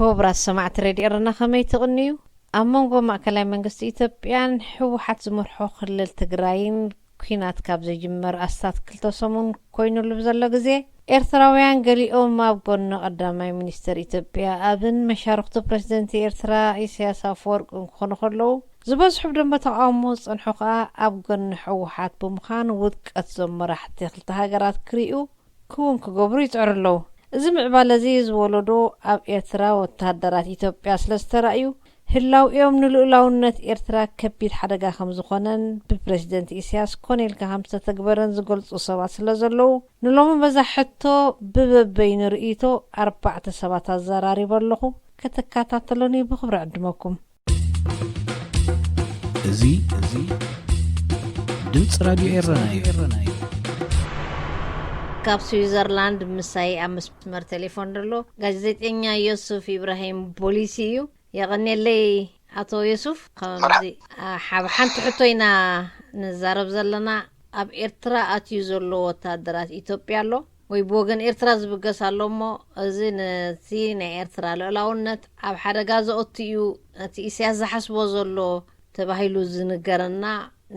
ክቡራት ሰማዕቲ ሬድዮ ኤረና ከመይ ትቕንዩ? ኣብ መንጎ ማእከላይ መንግስቲ ኢትዮጵያን ህወሓት ዝመርሖ ክልል ትግራይን ኲናት ካብ ዝጅመር ኣስታት ክልተ ሰሙን ኮይኑሉ ብዘሎ ግዜ፣ ኤርትራውያን ገሊኦም ኣብ ጎኒ ቀዳማይ ሚኒስተር ኢትዮጵያ ኣብን መሻርኽቱ ፕረዚደንት ኤርትራ ኢሳያስ ኣፈወርቅን ክኾኑ ከለዉ፣ ዝበዝሑ ብደንበ ተቓውሞ ዝጸንሑ ከኣ ኣብ ጎኒ ህወሓት ብምዃን ውድቀት ዞም መራሕቲ ክልተ ሃገራት ክርእዩ ክውን ክገብሩ ይጽዕሩ ኣለዉ። እዚ ምዕባለ እዚ ዝወለዶ ኣብ ኤርትራ ወተሃደራት ኢትዮጵያ ስለ ዝተራእዩ፣ ህላውኦም ንልኡላውነት ኤርትራ ከቢድ ሓደጋ ከም ዝኾነን ብፕረዚደንት ኢሳያስ ኮነ ኢልካ ከም ዝተተግበረን ዝገልጹ ሰባት ስለ ዘለዉ፣ ንሎሚ በዛ ሕቶ ብበበይኑ ርእይቶ ኣርባዕተ ሰባት ኣዘራሪበ ኣለኹ። ክትከታተሉኒ ብኽብሪ ዕድመኩም። እዚ እዚ ድምፂ ራድዮ ኤረና እዩ። ካብ ስዊዘርላንድ ምሳይ ኣብ መስመር ቴሌፎን ዘሎ ጋዜጠኛ ዮሱፍ ኢብራሂም ቦሊሲ እዩ። የቐንየለይ ኣቶ ዮሱፍ። ከምዚ ሓብ ሓንቲ ሕቶ ኢና ንዛረብ ዘለና። ኣብ ኤርትራ ኣትዩ ዘሎ ወታደራት ኢትዮጵያ ኣሎ ወይ ብወገን ኤርትራ ዝብገስ ኣሎ እሞ፣ እዚ ነቲ ናይ ኤርትራ ልኡላውነት ኣብ ሓደጋ ዘእቱ እዩ፣ ነቲ ኢሳያስ ዝሓስቦ ዘሎ ተባሂሉ ዝንገረና፣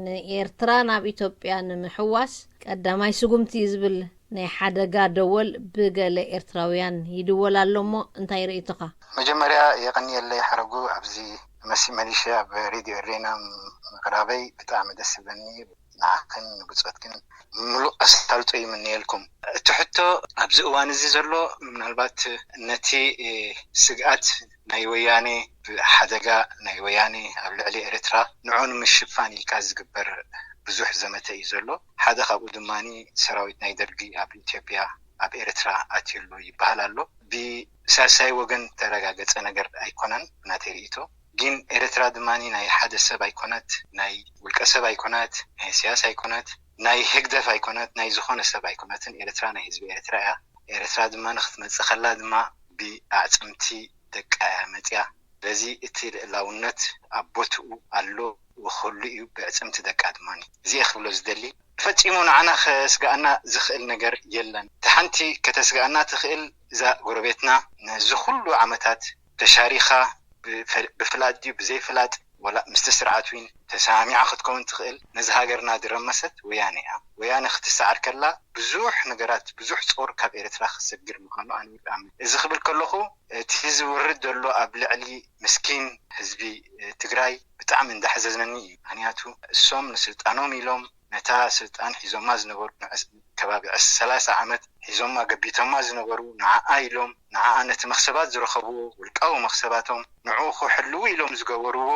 ንኤርትራ ናብ ኢትዮጵያ ንምሕዋስ ቀዳማይ ስጉምቲ እዩ ዝብል ናይ ሓደጋ ደወል ብገለ ኤርትራውያን ይድወል ኣሎ እሞ፣ እንታይ ርእይቶኻ? መጀመርያ የቐንየለይ ሓረጉ፣ ኣብዚ መሲ መሊሸ ኣብ ሬድዮ ኤሬና ምቕራበይ ብጣዕሚ ደስ ይብለኒ። ንዓኽን ንብጾትክን ምሉእ ኣሳልጦ ይምነየልኩም። እቲ ሕቶ ኣብዚ እዋን እዚ ዘሎ ምናልባት ነቲ ስግኣት ናይ ወያኔ፣ ሓደጋ ናይ ወያኔ ኣብ ልዕሊ ኤርትራ ንዑ ንምሽፋን ኢልካ ዝግበር ብዙሕ ዘመተ እዩ ዘሎ። ሓደ ካብኡ ድማ ሰራዊት ናይ ደርጊ ኣብ ኢትዮጵያ ኣብ ኤርትራ ኣትዩ ኣሎ ይበሃል ኣሎ። ብሳልሳይ ወገን ተረጋገጸ ነገር ኣይኮነን ብናተይ ርእይቶ። ግን ኤርትራ ድማ ናይ ሓደ ሰብ ኣይኮነት፣ ናይ ውልቀ ሰብ ኣይኮነት፣ ናይ ኢሳያስ ኣይኮነት፣ ናይ ህግደፍ ኣይኮነት፣ ናይ ዝኾነ ሰብ ኣይኮነትን። ኤርትራ ናይ ህዝቢ ኤርትራ እያ። ኤርትራ ድማ ንክትመጽእ ከላ ድማ ብኣዕጽምቲ ደቃ እያ መጽያ። ስለዚ እቲ ልእላውነት ኣብ ቦትኡ ኣሎ፣ ወኸሉ እዩ ብዕጽምቲ ደቃ ድማ። እዚ እየ ክብሎ ዝደሊ። ፈጺሙ ንዓና ከስግኣና ዝኽእል ነገር የለን። እቲ ሓንቲ ከተስግኣና ትኽእል እዛ ጎረቤትና ነዚ ኩሉ ዓመታት ተሻሪኻ ብፍላጥ ድዩ ብዘይፍላጥ ወላ ምስቲ ስርዓት ዊን ተሰማሚዓ ክትከውን ትኽእል። ነዚ ሃገርና ድረመሰት ወያነ እያ። ወያነ ክትሰዓር ከላ ብዙሕ ነገራት ብዙሕ ጾር ካብ ኤርትራ ክሰግር ምዃኑ ኣነ ይኣምን። እዚ ክብል ከለኹ እቲ ዝወርድ ዘሎ ኣብ ልዕሊ ምስኪን ህዝቢ ትግራይ ብጣዕሚ እንዳሕዘዝነኒ እዩ። ምክንያቱ እሶም ንስልጣኖም ኢሎም ነታ ስልጣን ሒዞማ ዝነበሩ ከባቢ ሰላሳ ዓመት ሒዞማ ገቢቶማ ዝነበሩ ንዓኣ ኢሎም ንዓኣ ነቲ መኽሰባት ዝረኸብዎ ውልቃዊ መኽሰባቶም ንዕኡ ክሕልዉ ኢሎም ዝገበርዎ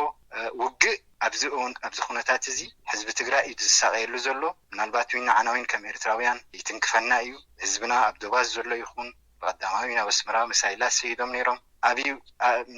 ውግእ ኣብዚ እውን ኣብዚ ኩነታት እዚ ህዝቢ ትግራይ እዩ ዝሳቀየሉ ዘሎ። ምናልባት ዊን ንዓና ዊን ከም ኤርትራውያን ይትንክፈና እዩ። ህዝብና ኣብ ዶባት ዘሎ ይኹን ብቐዳማዊ ናብ ኣስመራ መሳይላት ሰይዶም ነይሮም። ኣብዩ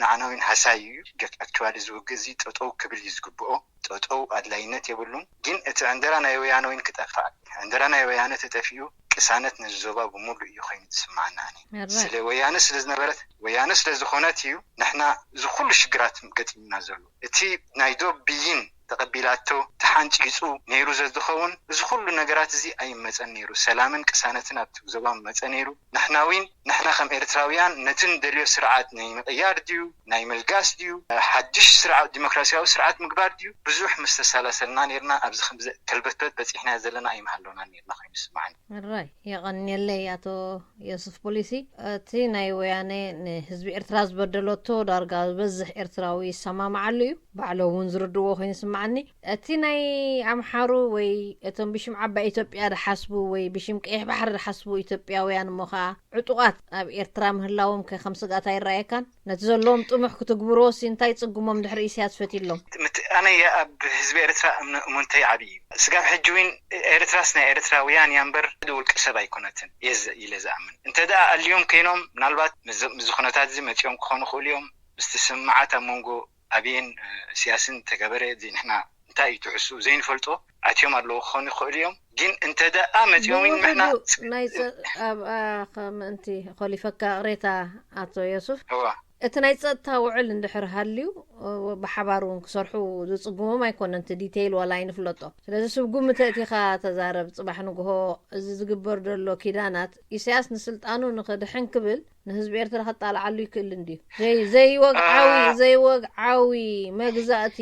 ንዓና ዊን ሃሳይ እዩ። ኣክቹዋሊ ዝውግእ እዚ ጠጠው ክብል እዩ ዝግብኦ። ጠጠው ኣድላይነት የብሉን። ግን እቲ ዕንደራ ናይ ወያነ ወይን ክጠፍእ፣ ዕንደራ ናይ ወያነ ተጠፊኡ ቅሳነት ነዚ ዞባ ብምሉእ እዩ ኮይኑ ዝስማዓና። ኣነ ስለ ወያነ ስለ ዝነበረት ወያነ ስለ ዝኾነት እዩ ንሕና እዚ ኩሉ ሽግራት ገጢሙና ዘሎ። እቲ ናይ ዶብ ብይን ተቐቢላቶ ተሓንፂፁ ነይሩ ዘዝኸውን እዚ ኩሉ ነገራት እዚ ኣይመፀን ነይሩ። ሰላምን ቅሳነትን ኣብቲ ዞባ መፀ ነይሩ። ንሕና ዊን ንሕና ከም ኤርትራውያን ነቲ ንደልዮ ስርዓት ናይ ምቕያር ድዩ ናይ ምልጋስ ድዩ ሓድሽ ስርዓት ዲሞክራሲያዊ ስርዓት ምግባር ድዩ ብዙሕ ምስ ተሳላሰልና ነርና። ኣብዚ ከምዚ ከልበትበት በፂሕና ዘለና ኣይምሃለና ነርና ኮይኑ ይስማዓኒ። ራይ የቐንየለይ ኣቶ ዮሱፍ ፖሊሲ። እቲ ናይ ወያነ ንህዝቢ ኤርትራ ዝበደለቶ ዳርጋ ዝበዝሕ ኤርትራዊ ይሰማማዓሉ እዩ። ባዕሎም እውን ዝርድዎ ኮይኑ ይስማዓኒ። እቲ ናይ ኣምሓሩ ወይ እቶም ብሽም ዓባይ ኢትዮጵያ ድሓስቡ ወይ ብሽም ቀይሕ ባሕሪ ድሓስቡ ኢትዮጵያውያን እሞ ከዓ ዕጡቓት ኣብ ኤርትራ ምህላዎም ከ ከም ስግኣት ኣይረኣየካን? ነቲ ዘለዎም ጥሙሕ ክትግብርዎሲ እንታይ ጽግሞም ድሕሪ ኢሳያስ ፈትዩሎም? ኣነ ኣብ ህዝቢ ኤርትራ እሙንተይ ዓብዪ እዩ። ስጋብ ሕጂ እውን ኤርትራስ ናይ ኤርትራውያን እያ እምበር ውልቀ ሰብ ኣይኮነትን እየ ኢለ ዝኣምን። እንተ ደኣ ኣልዮም ኮይኖም ምናልባት ምዚ ኩነታት እዚ መጺኦም ክኾኑ ይኽእሉ እዮም። ምስቲ ስምምዓት ኣብ መንጎ ኣብይን ኢሳያስን ተገበረ እዚ ንሕና እንታይ እዩ ትሕስኡ ዘይንፈልጦ ኣትዮም ኣለዉ ክኾኑ ይኽእሉ እዮም። ግን እንተ ደኣ መጺኦም ኢና ንሕና ናይ ኣብኣ ምእንቲ ኮሊፈካ ቅሬታ ኣቶ ዮሱፍ እዋ እቲ ናይ ጸጥታ ውዕል እንድሕር ሃልዩ፣ ብሓባር እውን ክሰርሑ ዝጽግሞም ኣይኮነን። እቲ ዲቴይል ዋላ ኣይንፍለጦ። ስለዚ ስብ ግምት እቲኻ ተዛረብ። ጽባሕ ንግሆ እዚ ዝግበር ዘሎ ኪዳናት፣ ኢሳያስ ንስልጣኑ ንኽድሕን ክብል ንህዝቢ ኤርትራ ከጣልዓሉ ይክእል እንድዩ። ዘይወግዓዊ፣ ዘይወግዓዊ መግዛእቲ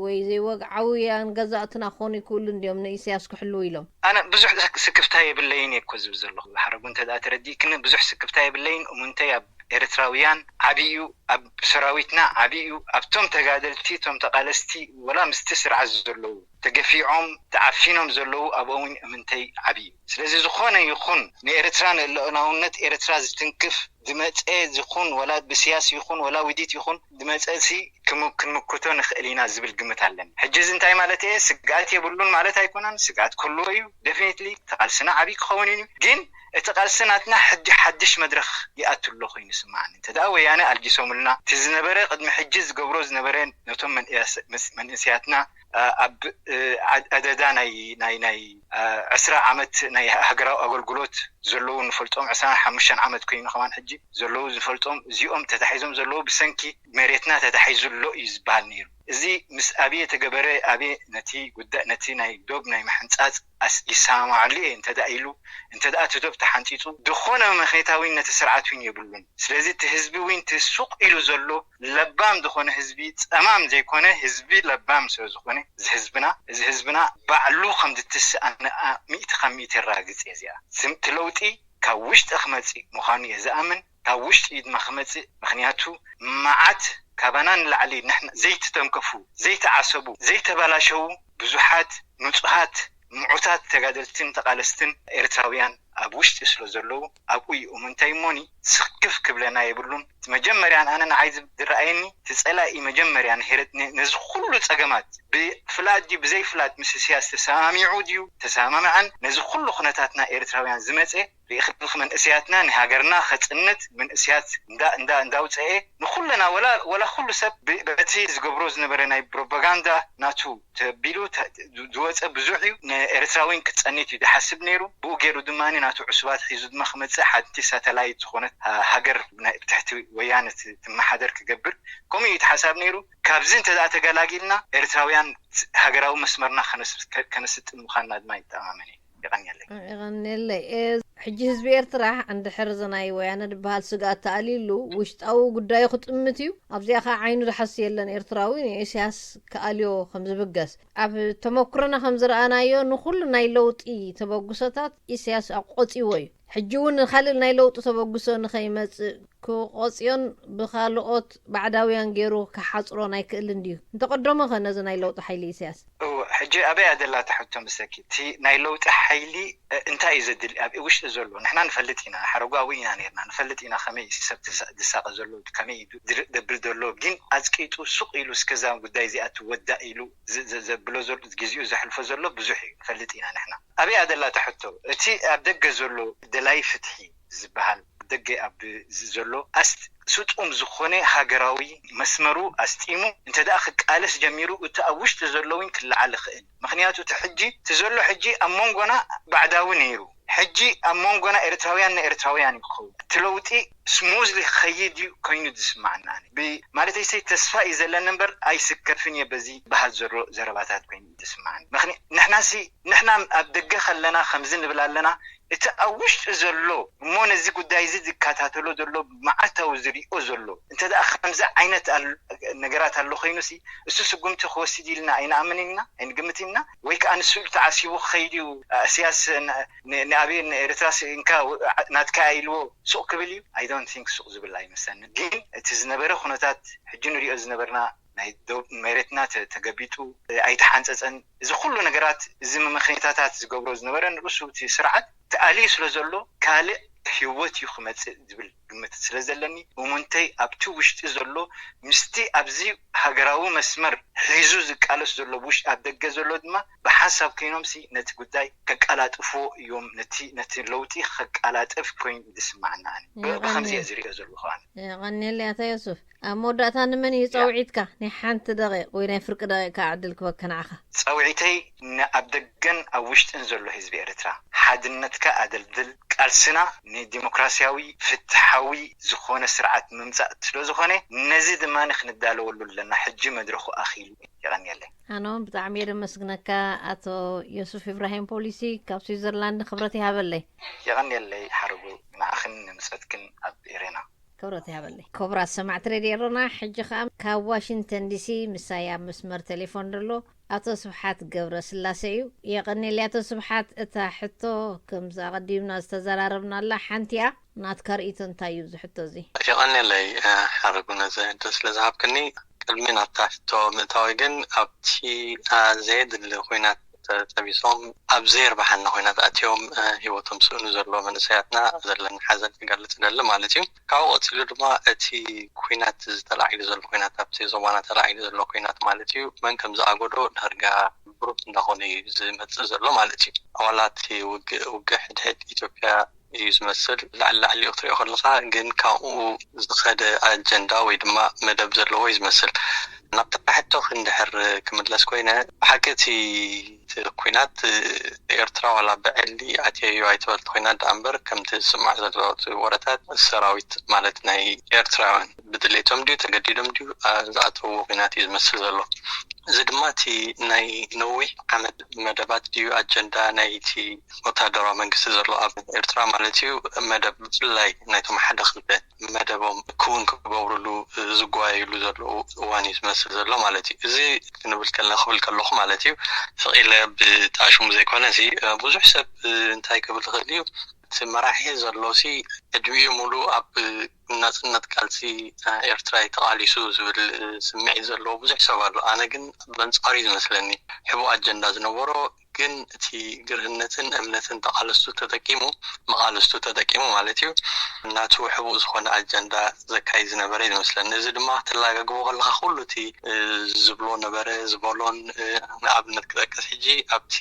ወይ ዘይወግዓውያን ገዛእትና ክኾኑ ይክእሉ እንድዮም ንኢሳያስ ክሕልዉ ኢሎም። ኣነ ብዙሕ ስክፍታ የብለይን እየ እኮ ዝብል ዘለኹ። ሓረጉ እንተ ደኣ ተረዲእክኒ፣ ብዙሕ ስክፍታ የብለይን። እሙንተይ ኣብ ኤርትራውያን ዓብዩ፣ ኣብ ሰራዊትና ዓብዩ፣ ኣብቶም ተጋደልቲ፣ እቶም ተቓለስቲ፣ ወላ ምስቲ ስርዓት ዘለዉ ተገፊዖም ተዓፊኖም ዘለዉ ኣብኦም እውን እምንተይ ዓብዩ። ስለዚ ዝኾነ ይኹን ንኤርትራ ንልኡላውነት ኤርትራ ዝትንክፍ ዝመፀ ዝኹን ወላ ብስያስ ይኹን ወላ ውዲት ይኹን ዝመፀ ሲ ክም- ክንምክቶ ንኽእል ኢና ዝብል ግምት ኣለኒ። ሕጂ እዚ እንታይ ማለት እየ? ስግኣት የብሉን ማለት ኣይኮነን። ስግኣት ክህልዎ እዩ። ደፊኒትሊ እቲ ቃልስና ዓብይ ክኸውን እዩ። ግን እቲ ቃልሲ ናትና ሕጂ ሓድሽ መድረኽ ይኣቱ ኣሎ ኮይኑ ይስምዓኒ። እንተ ደኣ ወያነ ኣልጊሶምልና እቲ ዝነበረ ቅድሚ ሕጂ ዝገብሮ ዝነበረ ነቶም መንእያስ- መስ- መንእስያትና ኣብ ኣደዳ ናይ ናይ ናይ ዕስራ ዓመት ናይ ሃገራዊ ኣገልግሎት ዘለዉ ንፈልጦም ዕስራን ሓሙሽተን ዓመት ኮይኑ ከማን ሕጂ ዘለዉ ዝፈልጦም እዚኦም ተታሒዞም ዘለዉ ብሰንኪ መሬትና ተታሒዙ ኣሎ እዩ ዝበሃል ነይሩ። እዚ ምስ ኣበየ ተገበረ ኣበየ ነቲ ጉዳይ ነቲ ናይ ዶብ ናይ ምሕንጻጽ ኣስ- ይሰማማዓሉ እየ እንተ ደኣ ኢሉ እንተ ደኣ እቲ ዶብ ተሓንጺጹ ዝኾነ መኽኔታ ዊን ነቲ ስርዓት ዊን የብሉን። ስለዚ እቲ ህዝቢ ዊን እቲ ሱቕ ኢሉ ዘሎ ለባም ዝኾነ ህዝቢ ጸማም ዘይኮነ ህዝቢ ለባም ስለ ዝኾነ እዚ ህዝብና እዚ ህዝብና ባዕሉ ከም ዝትስእ ኣነ ኣ- ሚእቲ ካብ ሚእቲ የረጋግጽ እየ። እዚኣ ስም- እቲ ለውጢ ካብ ውሽጢ ክመጽእ ምዃኑ እየ ዝኣምን። ካብ ውሽጢ እዩ ድማ ክመጽእ። ምኽንያቱ መዓት ካባና ንላዕሊ ንሕና ዘይተተንከፉ ዘይተዓሰቡ ዘይተባላሸዉ ብዙሓት ንጹሃት ምዑታት ተጋደልትን ተቓለስትን ኤርትራውያን ኣብ ውሽጢ ስለ ዘለዉ ኣብኡ ይእሙ እንታይ እሞኒ ስክፍ ክብለና የብሉን። እቲ መጀመርያ ኣነ ንዓይ ዝብ- ዝረኣየኒ እቲ ጸላኢ መጀመርያ ንሄረት ነ- ነዚ ኩሉ ጸገማት ብፍላጥ ድዩ ብዘይ ፍላጥ ምስ እስያስ ተሰማሚዑ ድዩ ተሰማምዐን ነዚ ኩሉ ኩነታትና ኤርትራውያን ዝመጸ ርኢኽልክ መንእስያትና ንሃገርና ከጽንት መንእስያት እንዳ እንዳ እንዳውጸኤ ንኩልና ወላ ወላ ኩሉ ሰብ ብ- በቲ ዝገብሮ ዝነበረ ናይ ፕሮፓጋንዳ ናቱ ተቢሉ ተ- ዝወፀ ብዙሕ እዩ። ንኤርትራዊን ክፀኒት እዩ ዝሓስብ ነይሩ። ብኡ ገይሩ ድማ ናቱ ዕሱባት ሒዙ ድማ ክመፅእ ሓንቲ ሳተላይት ዝኾነት ሃ- ሃገር ናይ ብትሕቲ ወያነ ት- ትመሓደር ክገብር ከምኡ እዩ እቲ ሓሳብ ነይሩ። ካብዚ እንተ ደኣ ተገላጊልና ኤርትራውያን ሃገራዊ መስመርና ከነስ- ከ- ከነስጥም ምዃንና ድማ ይጠማመን እየ። ይቐንየለይ። ይቐንየለይ። እ፣ ሕጂ ህዝቢ ኤርትራ እንድሕር እዚ ናይ ወያነ ዝበሃል ስግኣት ተኣልዩሉ ውሽጣዊ ጉዳዩ ክጥምት እዩ። ኣብዚኣ ኸዓ ዓይኑ ዝሓስ የለን ኤርትራዊ ንኢሳያስ ክኣልዮ ከም ዝብገስ። ኣብ ተመኩሮና ከም ዝረኣናዮ ንኹሉ ናይ ለውጢ ተበግሶታት ኢሳያስ ኣቆጺዎ እዩ። ሕጂ እውን ካልእ ናይ ለውጢ ተበግሶ ንኸይመጽእ ክቆጽዮን ብኻልኦት ባዕዳውያን ገይሩ ክሓጽሮን ኣይክእልን ድዩ? እንተቐደሞ ኸ ነዚ ናይ ለውጢ ሓይሊ ኢሳያስ? እወ፣ ሕጂ ኣበይ ኣደላ እታ ሕቶ ምሰኪ? እቲ ናይ ለውጢ ሓይሊ እ፣ እንታይ እዩ ዘድሊ ኣብ ውሽጢ ዘሎ ንሕና ንፈልጥ ኢና፣ ሓረጓዊ ኢና ነርና፣ ንፈልጥ ኢና ከመይ ሰብ ዝሳቐ ዘሎ፣ ከመይ ደብል ዘሎ። ግን ኣፅቂጡ ሱቕ ኢሉ እስከዛ ጉዳይ እዚኣ ትወዳእ ኢሉ ዘብሎ ዘሎ፣ ግዜኡ ዘሕልፎ ዘሎ ብዙሕ እዩ፣ ንፈልጥ ኢና ንሕና። ኣበይ ኣደላ እታ ሕቶ? እቲ ኣብ ደገ ዘሎ ደላይ ፍትሒ ዝበሃል ደገ ኣብ ዘሎ ኣስ ስጡም ዝኾነ ሃገራዊ መስመሩ ኣስጢሙ እንተ ደኣ ክቃለስ ጀሚሩ እቲ ኣብ ውሽጢ ዘሎ እውን ክለዓል ይኽእል። ምኽንያቱ እቲ ሕጂ እቲ ዘሎ ሕጂ ኣብ መንጎና ባዕዳዊ ነይሩ። ሕጂ ኣብ መንጎና ኤርትራውያን ንኤርትራውያን እዩ ክኸውን። እቲ ለውጢ ስሙዝሊ ክኸይድ እዩ ኮይኑ ዝስማዓና። ኣነ ብ- ማለተይ ሰይ ተስፋ እዩ ዘለኒ እምበር ኣይስከፍን እየ በዚ በሃል ዘሎ ዘረባታት ኮይኑ ዝስማዓኒ። ምኽንያ- ንሕና ሲ ንሕና ኣብ ደገ ከለና ከምዚ ንብል ኣለና እቲ ኣብ ውሽጢ ዘሎ እሞ ነዚ ጉዳይ እዚ ዝከታተሎ ዘሎ መዓልታዊ ዝሪኦ ዘሎ እንተ ደኣ ከምዚ ዓይነት ኣል- ነገራት ኣሎ ኮይኑ ሲ እሱ ስጉምቲ ክወስድ ኢልና ኣይንኣምን ኢና ኣይንግምት ኢና ወይ ከዓ ንስሉ ተዓሲቡ ክኸይድ እዩ እስያስ ን- ን- ንኣብየ ንኤርትራ ሲ እንካ ናትካ ኢልዎ ሱቕ ክብል እዩ I don't think ሱቕ ዝብል ኣይመስለኒ ግን እቲ ዝነበረ ኩነታት ሕጂ ንሪኦ ዝነበርና ናይ ደቡብ መሬትና ተገቢጡ ኣይተሓንፀፀን። እዚ ኩሉ ነገራት እዚ መመክኔታታት ዝገብሮ ዝነበረ ንርእሱ እቲ ስርዓት ተኣልዩ ስለ ዘሎ ካልእ ህይወት እዩ ክመፅእ ዝብል ግምት ስለ ዘለኒ እሙንተይ ኣብቲ ውሽጢ ዘሎ ምስቲ ኣብዚ ሃገራዊ መስመር ሒዙ ዝቃለስ ዘሎ ብውሽ ኣብ ደገ ዘሎ ድማ ብሓንሳብ ኮይኖም ሲ ነቲ ጉዳይ ከቀላጥፍዎ እዮም ነቲ ነቲ ለውጢ ከቀላጥፍ ኮይኑ ዝስማዓና ኣነ ብከምዚ እየ ዝሪኦ ዘለኹ ኣነ። የቐንየለይ ኣቶ ዮሱፍ። ኣብ መወዳእታ ንመን እዩ ጸውዒትካ? ናይ ሓንቲ ደቂቕ ወይ ናይ ፍርቂ ደቂቕ ከኣ ዕድል ክበካ ንዓኻ። ጸውዒተይ ንኣብ ደገን ኣብ ውሽጥን ዘሎ ህዝቢ ኤርትራ፣ ሓድነትካ ኣደልድል፣ ቃልስና ንዲሞክራሲያዊ ፍትሓዊ ዝኾነ ስርዓት ምምጻእ ስለ ዝኾነ፣ ነዚ ድማ ክንዳለወሉ ኣለና። ሕጂ መድረኹ ኣኺሉ። የቐንየለይ። ኣነ እውን ብጣዕሚ እየ ደመስግነካ ኣቶ ዮሱፍ ኢብራሂም ፖሊሲ ካብ ስዊዘርላንድ። ክብረት ይሃበለይ። የቐንየለይ ሓረጉ፣ ንዓኽን ንምጸትክን ኣብ ኤሬና። ክብረት ይሃበለይ። ክቡራት ሰማዕቲ ሬድዮ ኤረና፣ ሕጂ ኸኣ ካብ ዋሽንግተን ዲሲ ምሳይ ኣብ መስመር ቴሌፎን ዘሎ ኣቶ ስብሓት ገብረ ስላሴ እዩ። የቐንየለይ ኣቶ ስብሓት። እታ ሕቶ ከምዚ ኣቐዲምና ዝተዘራረብናላ ሓንቲ እያ። ናትካ ርእይቶ እንታይ እዩ እዚ ሕቶ እዚ? የቐንየለይ፣ እ፣ ሓረጉ ነዚ ዕድል ስለ ዝሃብክኒ። ቅድሚ ናብታ ሕቶ ምእታወይ ግን ኣብቲ፣ እ፣ ዘየድሊ ኹናት ተጠቢሶም ኣብ ዘየርብሓና ኹናት ኣትዮም፣ እ፣ ህይወቶም ስእኑ ዘሎ መንእሰያትና ዘለኒ ሓዘን ክገልጽ እደሊ ማለት እዩ። ካብኡ ቀጺሉ ድማ እቲ ኹናት እዚ ተላዒሉ ዘሎ ኹናት ኣብቲ ዞባና ተላዒሉ ዘሎ ኹናት ማለት እዩ መን ከም ዝኣጎዶ ዳርጋ ብሩህ እንዳኾነ እዩ ዝመጽእ ዘሎ ማለት እዩ። ዋላ እቲ ውግእ፣ ውግእ ሕድሕድ ኢትዮጵያ እዩ ዝመስል። ላዕሊ ላዕሊኡ ክትሪኦ ከለኻ ግን ካብኡ ዝኸደ ኣጀንዳ ወይ ድማ መደብ ዘለዎ እዩ ዝመስል። ናብታ ሕቶኺ እንድሕር ክምለስ ኮይነ፣ ብሓቂ እቲ፣ እቲ ኲናት ኤርትራ ዋላ ብዕሊ ኣትየዮ ኣይትበል እቲ ኲናት ደኣ እምበር፣ ከምቲ ዝስማዕ ዘሎ እቲ ወረታት ሰራዊት ማለት ናይ ኤርትራውያን ብድሌቶም ድዩ ተገዲዶም ድዩ፣ አ፣ ዝኣተውዎ ኲናት እዩ ዝመስል ዘሎ። እዚ ድማ እቲ ናይ ነዊሕ ዓመት መደባት ድዩ ኣጀንዳ ናይቲ ወታደራዊ መንግስቲ ዘሎ ኣብ ኤርትራ ማለት እዩ፣ መደብ ብፍላይ ናይቶም ሓደ ክልተ መደቦም ክውን ክገብርሉ ዝጓየዩሉ ዘለዉ እዋን እዩ ዝመስል ዘሎ ማለት እዩ። እዚ ክንብል ከለና፣ ክብል ከለኹ ማለት እዩ፣ ስቕ ኢለ ብጣሽሙ ዘይኮነ ሲ፣ ብዙሕ ሰብ እንታይ ክብል ይኽእል እዩ፣ እቲ መራሒ ዘሎ ሲ ዕድሚኡ ሙሉእ ኣብ ናጽነት ቃልሲ ኤርትራ እዩ ተቓሊሱ ዝብል ስምዒት ዘለዎ ብዙሕ ሰብ ኣሎ። ኣነ ግን በንጻሩ እዩ ዝመስለኒ። ሕቡእ ኣጀንዳ ዝነበሮ፣ ግን እቲ ግርህነትን እምነትን ተቓለስቱ ተጠቂሙ፣ መቓልስቱ ተጠቂሙ ማለት እዩ፣ ናቱ ሕቡእ ዝኾነ ኣጀንዳ ዘካይድ ዝነበረ እዩ ዝመስለኒ። እዚ ድማ ክትላጋግቦ ከለኻ ኩሉ እቲ፣ እ፣ ዝብሎ ነበረ፣ ዝበሎን፣ እ፣ ንኣብነት ክጠቅስ ሕጂ ኣብቲ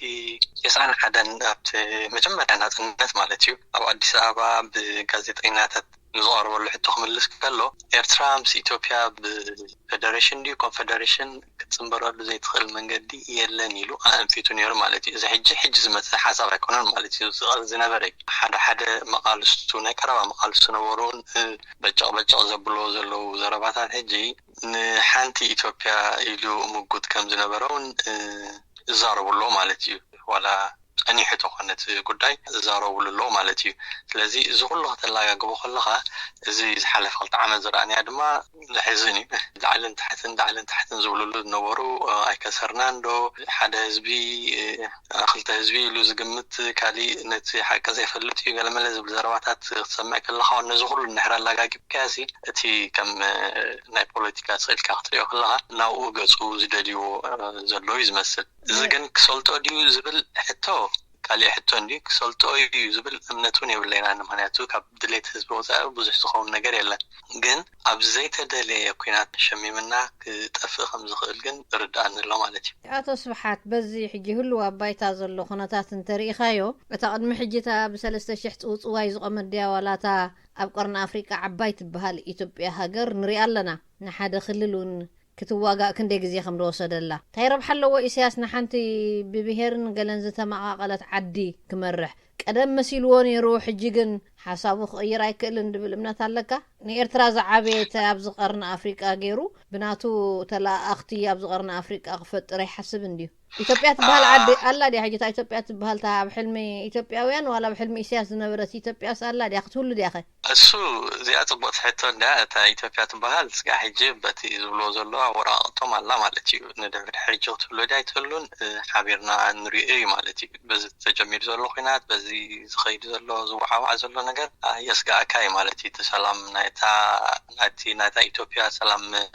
ተስዓን ሓደን ኣብቲ መጀመርያ ናጽነት ማለት እዩ፣ ኣብ ኣዲስ ኣበባ ብጋዜጠኛታት ንዝቐርበሉ ሕቶ ክምልስ ከሎ፣ ኤርትራ ምስ ኢትዮጵያ ብፌደሬሽን ድዩ ኮንፌደሬሽን ክትጽንበረሉ ዘይትኽእል መንገዲ የለን ኢሉ ኣእንፊቱ ነይሩ ማለት እዩ። እዚ ሕጂ፣ ሕጂ ዝመጸ ሓሳብ ኣይኮነን ማለት እዩ። ዝቐ-፣ ዝነበረ እዩ። ሓደ ሓደ መቓልስቱ፣ ናይ ቀረባ መቓልስቱ ነበሩ እውን፣ እ፣ በጨቕ በጨቕ ዘብልዎ ዘለዉ ዘረባታት ሕጂ ንሓንቲ ኢትዮጵያ ኢሉ ምጉት ከም ዝነበረ እውን፣ እ፣ ይዛረቡ ኣለዉ ማለት እዩ። ዋላ ጸኒሑ ተኾነ እቲ ጉዳይ ዝዛረቡሉ ኣለዉ ማለት እዩ። ስለዚ እዚ ኩሉ ከተላጋግቦ ከለኻ፣ እዚ ዝሓለፈ ክልተ ዓመት ዝረኣናያ ድማ ዘሕዝን እዩ። ላዕልን ታሕትን፣ ላዕልን ታሕትን ዝብልሉ ዝነበሩ፣ እ፣ ኣይከሰርናን ዶ፣ ሓደ ህዝቢ፣ እ፣ ክልተ ህዝቢ ኢሉ ዝግምት፣ ካሊእ ነቲ ሓቂ ዘይፈልጥ እዩ፣ ገለመለ ዝብል ዘረባታት ክትሰምዕ ከለኻ፣ ነዚ ኩሉ እንድሕር ኣላጋጊብካዮሲ፣ እቲ ከም፣ እ፣ ናይ ፖለቲካ ስቕ ኢልካ ክትሪኦ ከለኻ፣ ናብኡ ገጹ ዝደልይዎ፣ እ፣ ዘሎ እዩ ዝመስል። እዚ ን- ግን ክሰልጦ ድዩ ዝብል ሕቶ ካሊእ ሕቶ እንድዩ። ክሰልጦ እዩ ዝብል እምነት እውን የብለይን ኣነ። ምኽንያቱ ካብ ድሌት ህዝቢ ወፃኢ ብዙሕ ዝኸውን ነገር የለን። ግን ኣብ ዘይተደለየ ኲናት ሸሚምና ክጠፍእ ከም ዝኽእል ግን ርድኣኒ ኣሎ ማለት እዩ። ኣቶ ስብሓት፣ በዚ ሕጂ ህልው ኣብ ባይታ ዘሎ ኩነታት እንተሪኢኻዮ፣ እታ ቅድሚ ሕጂ እታ ብሰለስተ ሽሕ ጽውጽዋይ ዝቖመት ድያ ዋላ እታ ኣብ ቀርኒ ኣፍሪቃ ዓባይ ትበሃል ኢትዮጵያ ሃገር ንሪኣ ኣለና። ንሓደ ክልል እውን ክትዋጋእ ክንደይ ግዜ ከም ዝወሰደላ። እንታይ ረብሓ ኣለዎ ኢሳያስ ንሓንቲ ብብሄርን ገለን ዝተመቓቐለት ዓዲ ክመርሕ? ቀደም መሲልዎ ነይሩ፣ ሕጂ ግን ሓሳቡ ክቕይር ኣይክእልን ድብል እምነት ኣለካ? ንኤርትራ ዝዓበየት ኣብዚ ቀርኒ ኣፍሪቃ ገይሩ ብናቱ ተለኣኣኽቲ ኣብዚ ቀርኒ ኣፍሪቃ ክፈጥር ኣይሓስብን ድዩ? ኢትዮጵያ ትበሃል ዓዲ ኣላ ድያ? ሕጂ እታ ኢትዮጵያ ትበሃል እታ ኣብ ሕልሚ ኢትዮጵያውያን ዋላ ኣብ ሕልሚ ኢሳያስ ዝነበረት ኢትዮጵያስ ኣላ ድያ? ክትህሉ ድያ ኸ? እሱ እዚኣ ጽቡቕቲ ሕቶ እንድያ። እታ ኢትዮጵያ ትበሃል ስጋዕ ሕጂ በቲ ዝብልዎ ዘለዉ ኣወራቕቶም ኣላ ማለት እዩ። ንድሕሪ ሕጂ ክትህሉ ድያ ኣይትህሉን፣ እ፣ ሓቢርና ንሪኦ እዩ ማለት እዩ። በዚ ተጀሚሩ ዘሎ ኹናት፣ በዚ ዝኸይድ ዘሎ ዝወዓዋዕ ዘሎ ነገር፣ እ፣ የስጋእካ እዩ ማለት እዩ። እቲ ሰላም ናይታ፣ ናይቲ፣ ናይታ ኢትዮጵያ ሰላም፣ እ፣